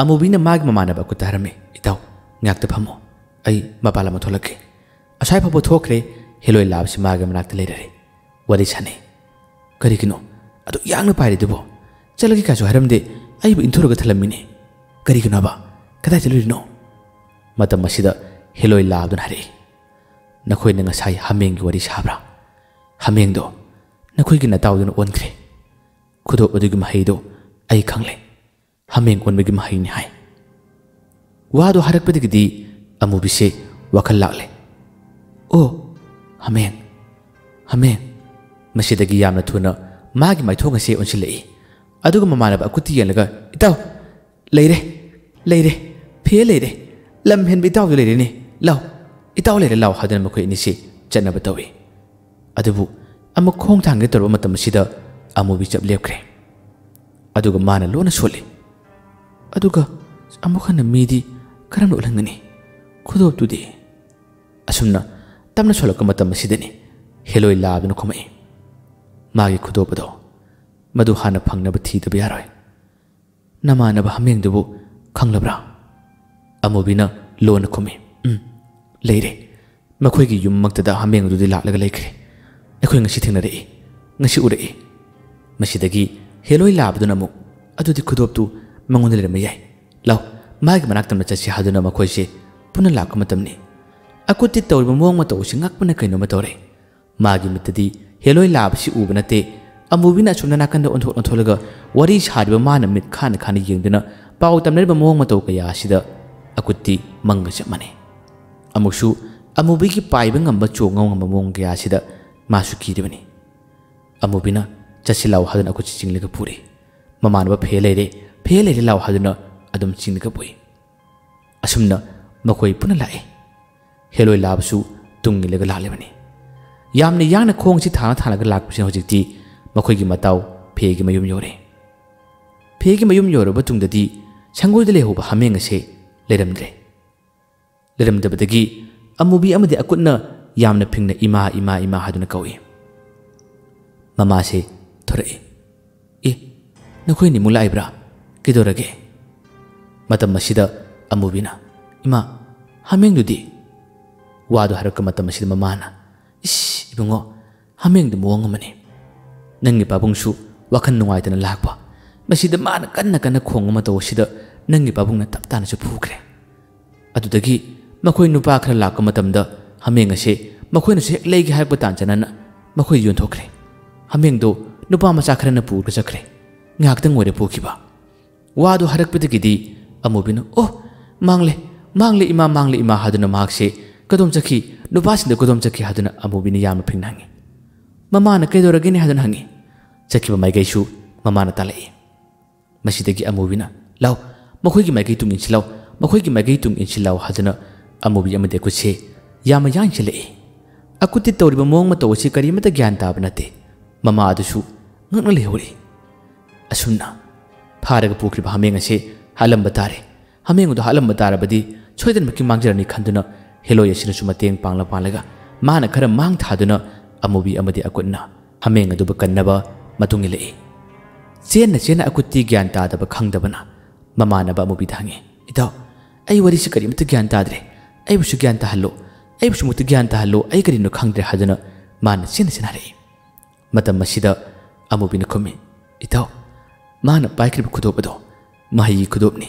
ꯑꯃꯨꯕꯤꯅ ꯃꯥꯒꯤ ꯃꯃꯥꯟꯅꯕ ꯑꯀꯨꯠꯇ ꯍꯥꯏꯔꯝꯃꯤ, "ꯏꯇꯥꯎ, ꯉꯥꯛꯇ ꯐꯝꯃꯣ, ꯑꯩ ꯃꯄꯥꯟ ꯂꯝ ꯊꯣꯛꯂꯛꯀꯦ꯫" ꯑꯁ꯭ꯋꯥꯏ ꯐꯥꯎꯕ ꯊꯣꯛꯈ꯭ꯔꯦ, ꯍꯦꯂꯣꯏ ꯂꯥꯕꯁꯤ ꯃꯥꯒꯤ ꯃꯅꯥꯛꯇ ꯂꯩꯔꯔꯦ꯫ ꯋꯥꯔꯤ ꯁꯥꯟꯅꯩ꯫ "ꯀꯔꯤꯒꯤꯅꯣ ꯑꯗꯨꯛ ꯌꯥꯡꯅ ꯄꯥꯏꯔꯤꯗꯨꯕꯣ? ꯆꯠꯂꯒꯦ ꯀꯥꯏꯁꯨ ꯍꯥꯏꯔꯝꯗꯦ, ꯑꯩꯕꯨ ꯏꯟꯊꯨꯔꯒ ꯊꯜꯂꯝꯃꯤꯅꯦ꯫ ꯀꯔꯤꯒꯤꯅꯣꯕ? ꯀꯗꯥꯏ ꯆꯠꯂꯨꯔꯤꯅꯣ?" ꯃꯇꯝ ꯑꯁꯤꯗ ꯍꯦꯂꯣꯏ ꯂꯥꯕꯗꯨꯅ ꯍꯥꯏꯔꯛꯏ, "ꯅꯈꯣꯏꯅ ꯉꯁꯥꯏ ꯍꯥꯃꯦꯡꯒꯤ ꯋꯥꯔꯤ ꯁꯥꯕ꯭ꯔꯥ? ꯍꯥꯃꯦꯡꯗꯣ ꯅꯈꯣꯏꯒꯤ ꯅꯇꯥꯎꯗꯨꯅ ꯑꯣꯟꯈ꯭ꯔꯦ꯫ ꯈꯨꯗꯣꯞ ꯑꯗꯨꯒꯤ ꯃꯍꯩꯗꯣ ꯑꯩ ꯈꯪꯂꯦ꯫ ꯍꯥꯃꯦꯡ ꯑꯣꯟꯕꯒꯤ ꯃꯍꯩꯅꯤ ꯍꯥꯏ꯫" ꯋꯥꯗꯣ ꯍꯥꯏꯔꯛꯄꯗꯒꯤꯗꯤ ꯑꯃꯨꯕꯤꯁꯦ ꯋꯥꯈꯜ ꯂꯥꯛꯂꯦ꯫ "ꯑꯣ, ꯍꯥꯃꯦꯡ, ꯍꯥꯃꯦꯡ꯫" ꯃꯁꯤꯗꯒꯤ ꯌꯥꯝꯅ ꯊꯨꯅ ꯃꯥꯒꯤ ꯃꯥꯏꯊꯣꯡ ꯑꯁꯦ ꯑꯣꯟꯁꯤꯜꯂꯛꯏ꯫ ꯑꯗꯨꯒ ꯃꯃꯥꯟꯅꯕ ꯑꯀꯨꯠꯇꯤ ꯌꯦꯡꯂꯒ, "ꯏꯇꯥꯎ, ꯂꯩꯔꯦ, ꯂꯩꯔꯦ, ꯐꯦ ꯂꯩꯔꯦ, "ꯂꯝ ꯍꯦꯟꯕ ꯏꯇꯥꯎꯗꯨ ꯂꯩꯔꯦꯅꯦ, ꯂꯥꯎ, ꯏꯇꯥꯎ ꯂꯩꯔꯦ ꯂꯥꯎ" ꯍꯥꯏꯗꯨꯅ ꯃꯈꯣꯏ ꯑꯅꯤꯁꯤ ꯆꯠꯅꯕ ꯇꯧꯏ꯫ ꯑꯗꯨꯕꯨ ꯑꯃꯨꯛ ꯈꯣꯡ ꯊꯥꯡꯒꯦ ꯇꯧꯔꯕ ꯃꯇꯝ ꯑꯁꯤꯗ ꯑꯃꯨꯕꯤ ꯆꯞ ꯂꯦꯞꯈ꯭ꯔꯦ꯫ ꯑꯗꯨꯒ ꯃꯥꯅ ꯂꯣꯟꯅ ꯁꯣꯜꯂꯤ꯫ ꯑꯗꯨꯒ ꯑꯃꯨꯛ ꯍꯟꯅ ꯃꯤꯗꯤ ꯀꯔꯝꯅ ꯎꯠꯍꯟꯒꯅꯤ? ꯈꯨꯗꯣꯞꯇꯨꯗꯤ? ꯑꯁꯨꯝꯅ ꯇꯞꯅ ꯁꯣꯜꯂꯛꯄ ꯃꯇꯝ ꯑꯁꯤꯗꯅꯤ ꯍꯦꯂꯣꯏ ꯂꯥꯕꯗꯨꯅ ꯈꯨꯝꯃꯛꯏ, "ꯃꯥꯒꯤ ꯈꯨꯗꯣꯞ ꯑꯗꯣ, ꯃꯗꯨ ꯍꯥꯟꯅ ꯐꯪꯅꯕ ꯊꯤꯗꯕ ꯌꯥꯔꯣꯏ꯫ ꯅꯃꯥꯟꯅꯕ ꯍꯥꯃꯦꯡꯗꯨꯕꯨ ꯈꯪꯂꯕ꯭ꯔꯥ?" ꯑꯃꯨꯕꯤꯅ ꯂꯣꯟꯅ ꯈꯨꯝꯃꯤ, "ꯎꯝ, ꯂꯩꯔꯦ꯫ ꯃꯈꯣꯏꯒꯤ ꯌꯨꯝꯃꯛꯇꯗ ꯍꯥꯃꯦꯡ ꯑꯗꯨꯗꯤ ꯂꯥꯛꯂꯒ ꯂꯩꯈ꯭ꯔꯦ꯫ ꯑꯩꯈꯣꯏ ꯉꯁꯤ ꯊꯦꯡꯅꯔꯛꯏ, ꯉꯁꯤ ꯎꯔꯛꯏ"꯫ ꯃꯁꯤꯗꯒꯤ ꯍꯦꯂꯣꯏ ꯂꯥꯕꯗꯨꯅ ꯑꯃꯨꯛ, "ꯑꯗꯨꯗꯤ ꯈꯨꯗꯣꯞꯇꯨ ꯃꯉꯣꯟꯗ ꯂꯩꯔꯝꯕ ꯌꯥꯏ꯫ ꯂꯥꯎ, ꯃꯥꯒꯤ ꯃꯅꯥꯛꯇ ꯑꯃ ꯆꯠꯁꯤ" ꯍꯥꯏꯗꯨꯅ ꯃꯈꯣꯏꯁꯦ ꯄꯨꯟꯅ ꯂꯥꯛꯄ ꯃꯇꯝꯅꯤ꯫ ꯑꯀꯨꯠꯇꯤ ꯇꯧꯔꯤꯕ ꯃꯑꯣꯡ ꯃꯇꯧ ꯑꯁꯤ ꯉꯛꯄꯅ ꯀꯩꯅꯣꯝꯃ ꯇꯧꯔꯦ꯫ ꯃꯥꯒꯤ ꯃꯤꯠꯇꯗꯤ ꯍꯦꯂꯣꯏ ꯂꯥꯕꯁꯤ ꯎꯕ ꯅꯠꯇꯦ꯫ ꯑꯃꯨꯕꯤꯅ ꯑꯁꯣꯝꯗ ꯅꯥꯀꯟꯗ ꯑꯣꯟꯊꯣꯛ ꯑꯣꯟꯊꯣꯛꯂꯒ ꯋꯥꯔꯤ ꯁꯥꯔꯤꯕ ꯃꯥꯅ ꯃꯤꯠ ꯈꯥꯅ ꯈꯥꯅ ꯌꯦꯡꯗꯨꯅ ꯄꯥꯎ ꯇꯝꯅꯔꯤꯕ ꯃꯑꯣꯡ ꯃꯇꯧ ꯀꯌꯥ ꯑꯁꯤꯗ ꯑꯀꯨꯠꯇꯤ ꯃꯪꯒ ꯆꯞ ꯃꯥꯟꯅꯩ꯫ ꯑꯃꯨꯛꯁꯨ ꯑꯃꯨꯕꯤꯒꯤ ꯄꯥꯏꯕ ꯉꯝꯕ ꯆꯣꯡ ꯉꯝꯕ ꯃꯑꯣꯡ ꯀꯌꯥ ꯑꯁꯤꯗ ꯃꯥꯁꯨ ꯀꯤꯔꯤꯕꯅꯤ꯫ ꯑꯃꯨꯕꯤꯅ "ꯆꯠꯁꯤ ꯂꯥꯎ" ꯍꯥꯏꯗꯨꯅ ꯑꯀꯨꯠꯁꯤ ꯆꯤꯡꯂꯒ ꯄꯨꯔꯤ꯫ ꯃꯃꯥꯟꯅꯕ "ꯐꯦ ꯂꯩꯔꯦ, ꯐꯦ ꯂꯩꯔꯦ ꯂꯥꯎ" ꯍꯥꯏꯗꯨꯅ ꯑꯗꯨꯝ ꯆꯤꯡꯂꯒ ꯄꯨꯏ꯫ ꯑꯁꯨꯝꯅ ꯃꯈꯣꯏ ꯄꯨꯟꯅ ꯂꯥꯛꯏ꯫ ꯍꯦꯂꯣꯏ ꯂꯥꯕꯁꯨ ꯇꯨꯡ ꯏꯜꯂꯒ ꯂꯥꯛꯂꯤꯕꯅꯤ꯫ ꯌꯥꯝꯅ ꯌꯥꯡꯅ ꯈꯣꯡꯁꯤ ꯊꯥꯅ ꯊꯥꯅꯒ ꯂꯥꯛꯄꯁꯤꯅ ꯍꯧꯖꯤꯛꯇꯤ ꯃꯈꯣꯏꯒꯤ ꯃꯇꯥꯎ ꯐꯦꯒꯤ ꯃꯌꯨꯝ ꯌꯧꯔꯦ꯫ ꯐꯦꯒꯤ ꯃꯌꯨꯝ ꯌꯧꯔꯕ ꯇꯨꯡꯗꯗꯤ ꯁꯪꯒꯣꯏꯗ ꯂꯩꯍꯧꯕ ꯍꯥꯃꯦꯡ ꯑꯁꯦ ꯂꯩꯔꯝꯗ꯭ꯔꯦ꯫ ꯂꯩꯔꯝꯗꯕꯗꯒꯤ ꯑꯃꯨꯕꯤ ꯑꯃꯗꯤ ꯑꯀꯨꯠꯅ ꯌꯥꯝꯅ ꯐꯤꯡꯅ "ꯏꯃꯥ, ꯏꯃꯥ, ꯏꯃꯥ" ꯍꯥꯏꯗꯨꯅ ꯀꯧꯏ꯫ ꯃꯃꯥꯁꯦ ꯊꯣꯔꯛꯏ꯫ "ꯑꯦ, ꯅꯈꯣꯏ ꯑꯅꯤꯃꯨꯛ ꯂꯥꯛꯏꯕ꯭ꯔꯥ? ꯀꯩꯗꯧꯔꯒꯦ?" ꯃꯇꯝ ꯑꯁꯤꯗ ꯑꯃꯨꯕꯤꯅ, "ꯏꯃꯥ, ꯍꯥꯃꯦꯡꯗꯨꯗꯤ?" ꯋꯥꯗꯨ ꯍꯥꯏꯔꯛꯄ ꯃꯇꯝ ꯑꯁꯤꯗ ꯃꯃꯥꯅ, "ꯏꯁ, ꯏꯕꯨꯡꯉꯣ, ꯍꯥꯃꯦꯡꯗꯨ ꯃꯑꯣꯡ ꯑꯃꯅꯤ꯫ ꯅꯪꯒꯤ ꯄꯥꯕꯨꯡꯁꯨ ꯋꯥꯈꯜ ꯅꯨꯡꯉꯥꯏꯇꯅ ꯂꯥꯛꯄ꯫ ꯃꯁꯤꯗ ꯃꯥꯅ ꯀꯟꯅ ꯀꯟꯅ ꯈꯣꯡꯕ ꯃꯇꯧ ꯑꯁꯤꯗ ꯅꯪꯒꯤ ꯄꯥꯕꯨꯡꯅ ꯇꯞ ꯇꯥꯅꯁꯨ ꯐꯨꯈ꯭ꯔꯦ꯫ ꯑꯗꯨꯗꯒꯤ ꯃꯈꯣꯏ ꯅꯨꯄꯥ ꯈꯔ ꯂꯥꯛꯄ ꯃꯇꯝꯗ ꯍꯥꯃꯦꯡ ꯑꯁꯦ ꯃꯈꯣꯏꯅꯁꯨ ꯍꯦꯛ ꯂꯩꯒꯦ ꯍꯥꯏꯔꯛꯄ ꯇꯥꯟ ꯆꯥꯅꯅ ꯃꯈꯣꯏ ꯌꯣꯟꯊꯣꯛꯈ꯭ꯔꯦ꯫ ꯍꯥꯃꯦꯡꯗꯣ ꯅꯨꯄꯥ ꯃꯆꯥ ꯈꯔꯅ ꯄꯨꯔꯒ ꯆꯠꯈ꯭ꯔꯦ꯫ ꯉꯥꯏꯍꯥꯛꯇꯪ ꯑꯣꯏꯔꯦ ꯄꯨꯈꯤꯕ꯫" ꯋꯥꯗꯨ ꯍꯥꯏꯔꯛꯄꯗꯒꯤꯗꯤ ꯑꯃꯨꯕꯤꯅ, "ꯑꯣ, ꯃꯥꯡꯂꯦ, ꯃꯥꯡꯂꯦ ꯏꯃꯥ, ꯃꯥꯡꯂꯦ ꯏꯃꯥ" ꯍꯥꯏꯗꯨꯅ ꯃꯍꯥꯛꯁꯦ "ꯀꯗꯣꯝ ꯆꯠꯈꯤ? ꯅꯨꯄꯥꯁꯤꯡꯗ ꯀꯗꯣꯝ ꯆꯠꯈꯤ?" ꯍꯥꯏꯗꯨꯅ ꯑꯃꯨꯕꯤꯅ ꯌꯥꯝꯅ ꯐꯤꯡꯅ ꯍꯪꯉꯤ꯫ ꯃꯃꯥꯅ "ꯀꯩꯗꯧꯔꯒꯦꯅꯦ?" ꯍꯥꯏꯗꯨꯅ ꯍꯪꯉꯤ꯫ ꯆꯠꯈꯤꯕ ꯃꯥꯏꯀꯩꯁꯨ ꯃꯃꯥꯅ ꯇꯥꯜꯂꯛꯏ꯫ ꯃꯁꯤꯗꯒꯤ ꯑꯃꯨꯕꯤꯅ, "ꯂꯥꯎ, ꯃꯈꯣꯏꯒꯤ ꯃꯥꯏꯀꯩ ꯇꯨꯡ ꯏꯟꯁꯤ ꯂꯥꯎ, ꯃꯈꯣꯏꯒꯤ ꯃꯥꯏꯀꯩ ꯇꯨꯡ ꯏꯟꯁꯤꯜꯂꯛꯑꯣ ꯍꯥꯏꯗꯨꯅ ꯑꯃꯨꯕꯤ ꯑꯃꯗꯤ ꯑꯀꯨꯠꯁꯦ ꯌꯥꯝꯅ ꯌꯥꯡꯁꯤꯜꯂꯛꯏ꯫ ꯑꯀꯨꯠꯇꯤ ꯇꯧꯔꯤꯕ ꯃꯑꯣꯡ ꯃꯇꯧ ꯑꯁꯤ ꯀꯔꯤꯃꯠꯇ ꯒ꯭ꯌꯥꯟ ꯇꯥꯕ ꯅꯠꯇꯦ꯫ ꯃꯃꯥ ꯑꯗꯨꯁꯨ ꯉꯛꯅ ꯂꯩꯍꯧꯔꯤ꯫ ꯑꯁꯨꯝꯅ ꯐꯥꯔꯒ ꯄꯨꯈ꯭ꯔꯤꯕ ꯍꯥꯃꯦꯡ ꯑꯁꯤ ꯍꯥꯠꯂꯝꯕ ꯇꯥꯔꯦ꯫ ꯍꯥꯃꯦꯡ ꯑꯗꯨ ꯍꯥꯠꯂꯝꯕ ꯇꯥꯔꯕꯗꯤ ꯁꯣꯏꯗꯅꯃꯛꯀꯤ ꯃꯥꯡꯖꯔꯅꯤ ꯈꯟꯗꯨꯅ ꯍꯦꯂꯣꯏ ꯑꯁꯤꯅꯁꯨ ꯃꯇꯦꯡ ꯄꯥꯡꯂ ꯄꯥꯡꯂꯒ ꯃꯥꯅ ꯈꯔ ꯃꯥꯡ ꯊꯥꯗꯨꯅ ꯑꯃꯨꯕꯤ ꯑꯃꯗꯤ ꯑꯀꯨꯠꯅ ꯍꯥꯃꯦꯡ ꯑꯗꯨꯕꯨ ꯀꯟꯅꯕ ꯃꯇꯨꯡ ꯏꯜꯂꯛꯏ꯫ ꯆꯦꯟꯅ ꯆꯦꯟꯅ ꯑꯀꯨꯠꯇꯤ ꯒ꯭ꯌꯥꯟ ꯇꯥꯗꯕ ꯈꯪꯗꯕꯅ ꯃꯃꯥꯟꯅꯕ ꯑꯃꯨꯕꯤꯗ ꯍꯪꯉꯤ, "ꯏꯇꯥꯎ, ꯑꯩ ꯋꯥꯔꯤꯁꯤ ꯀꯔꯤꯃꯠꯇ ꯒ꯭ꯌꯥꯟ ꯇꯥꯗ꯭ꯔꯦ꯫ ꯑꯩꯕꯨꯁꯨ ꯒ꯭ꯌꯥꯟ ꯇꯥꯍꯜꯂꯣ꯫ ꯑꯩꯕꯨꯁꯨ ꯑꯃꯨꯛꯇ ꯒ꯭ꯌꯥꯟ ꯇꯥꯍꯜꯂꯣ꯫ ꯑꯩ ꯀꯔꯤꯅꯣ ꯈꯪꯗ꯭ꯔꯦ" ꯍꯥꯏꯗꯨꯅ ꯃꯥꯅ ꯆꯦꯟꯅ ꯆꯦꯟꯅ ꯍꯥꯏꯔꯛꯏ꯫ ꯃꯇꯝ ꯑꯁꯤꯗ ꯑꯃꯨꯕꯤꯅ ꯈꯨꯝꯃꯤ, "ꯏꯇꯥꯎ, ꯃꯥꯅ ꯄꯥꯏꯈ꯭ꯔꯤꯕ ꯈꯨꯗꯣꯞ ꯑꯗꯣ ꯃꯍꯩꯒꯤ ꯈꯨꯗꯣꯞꯅꯤ꯫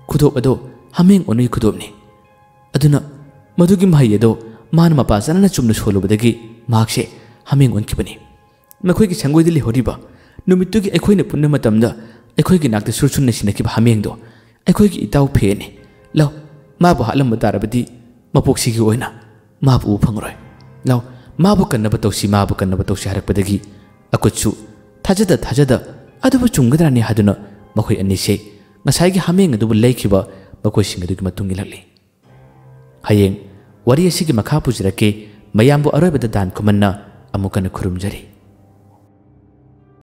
ꯈꯨꯗꯣꯞ ꯑꯗꯣ ꯍꯥꯃꯦꯡ ꯑꯣꯟꯅꯨꯒꯤ ꯈꯨꯗꯣꯞꯅꯤ꯫ ꯑꯗꯨꯅ ꯃꯗꯨꯒꯤ ꯃꯍꯩ ꯑꯗꯣ ꯃꯥꯅ ꯃꯄꯥ ꯆꯥꯅꯅ ꯆꯨꯝꯅ ꯁꯣꯜꯂꯨꯕꯗꯒꯤ ꯃꯍꯥꯛꯁꯦ ꯍꯥꯃꯦꯡ ꯑꯣꯟꯈꯤꯕꯅꯤ꯫ ꯃꯈꯣꯏꯒꯤ ꯁꯪꯒꯣꯏꯗ ꯂꯩꯍꯧꯔꯤꯕ ꯅꯨꯃꯤꯠꯇꯨꯒꯤ ꯑꯩꯈꯣꯏꯅ ꯄꯨꯟꯕ ꯃꯇꯝꯗ ꯑꯩꯈꯣꯏꯒꯤ ꯅꯥꯛꯇ ꯁꯨꯔ ꯁꯨꯔ ꯅꯩꯁꯤꯟꯅꯈꯤꯕ ꯍꯥꯃꯦꯡꯗꯣ ꯑꯩꯈꯣꯏꯒꯤ ꯏꯇꯥꯎ ꯐꯦꯅꯤ꯫ ꯂꯧ, ꯃꯥꯕꯨ ꯍꯥꯠꯂꯝꯕ ꯇꯥꯔꯕꯗꯤ ꯃꯄꯣꯛꯁꯤꯒꯤ ꯑꯣꯏꯅ ꯃꯥꯕꯨ ꯎꯕ ꯐꯪꯉꯔꯣꯏ꯫ ꯂꯧ, ꯃꯥꯕꯨ ꯀꯟꯅꯕ ꯇꯧꯁꯤ, ꯃꯥꯕꯨ ꯀꯟꯅꯕ ꯇꯧꯁꯤ" ꯍꯥꯏꯔꯛꯄꯗꯒꯤ ꯑꯀꯨꯠꯁꯨ ꯊꯥꯖꯗ ꯊꯥꯖꯗ "ꯑꯗꯨꯕꯨ ꯆꯨꯝꯒꯗ꯭ꯔꯥꯅꯦ?" ꯍꯥꯏꯗꯨꯅ ꯃꯈꯣꯏ ꯑꯅꯤꯁꯦ ꯉꯁꯥꯏꯒꯤ ꯍꯥꯃꯦꯡ ꯑꯗꯨꯕꯨ ꯂꯩꯈꯤꯕ ꯃꯈꯣꯏꯁꯤꯡ ꯑꯗꯨꯒꯤ ꯃꯇꯨꯡ ꯏꯜꯂꯛꯂꯤ꯫ ꯍꯌꯦꯡ ꯋꯥꯔꯤ ꯑꯁꯤꯒꯤ ꯃꯈꯥ ꯄꯨꯖꯔꯛꯀꯦ꯫ ꯃꯌꯥꯝꯕꯨ ꯑꯔꯣꯏꯕꯗ ꯗꯥꯟ ꯈꯨꯃꯟꯅ ꯑꯃꯨꯛ ꯍꯟꯅ ꯈꯨꯔꯨꯝꯖꯔꯤ꯫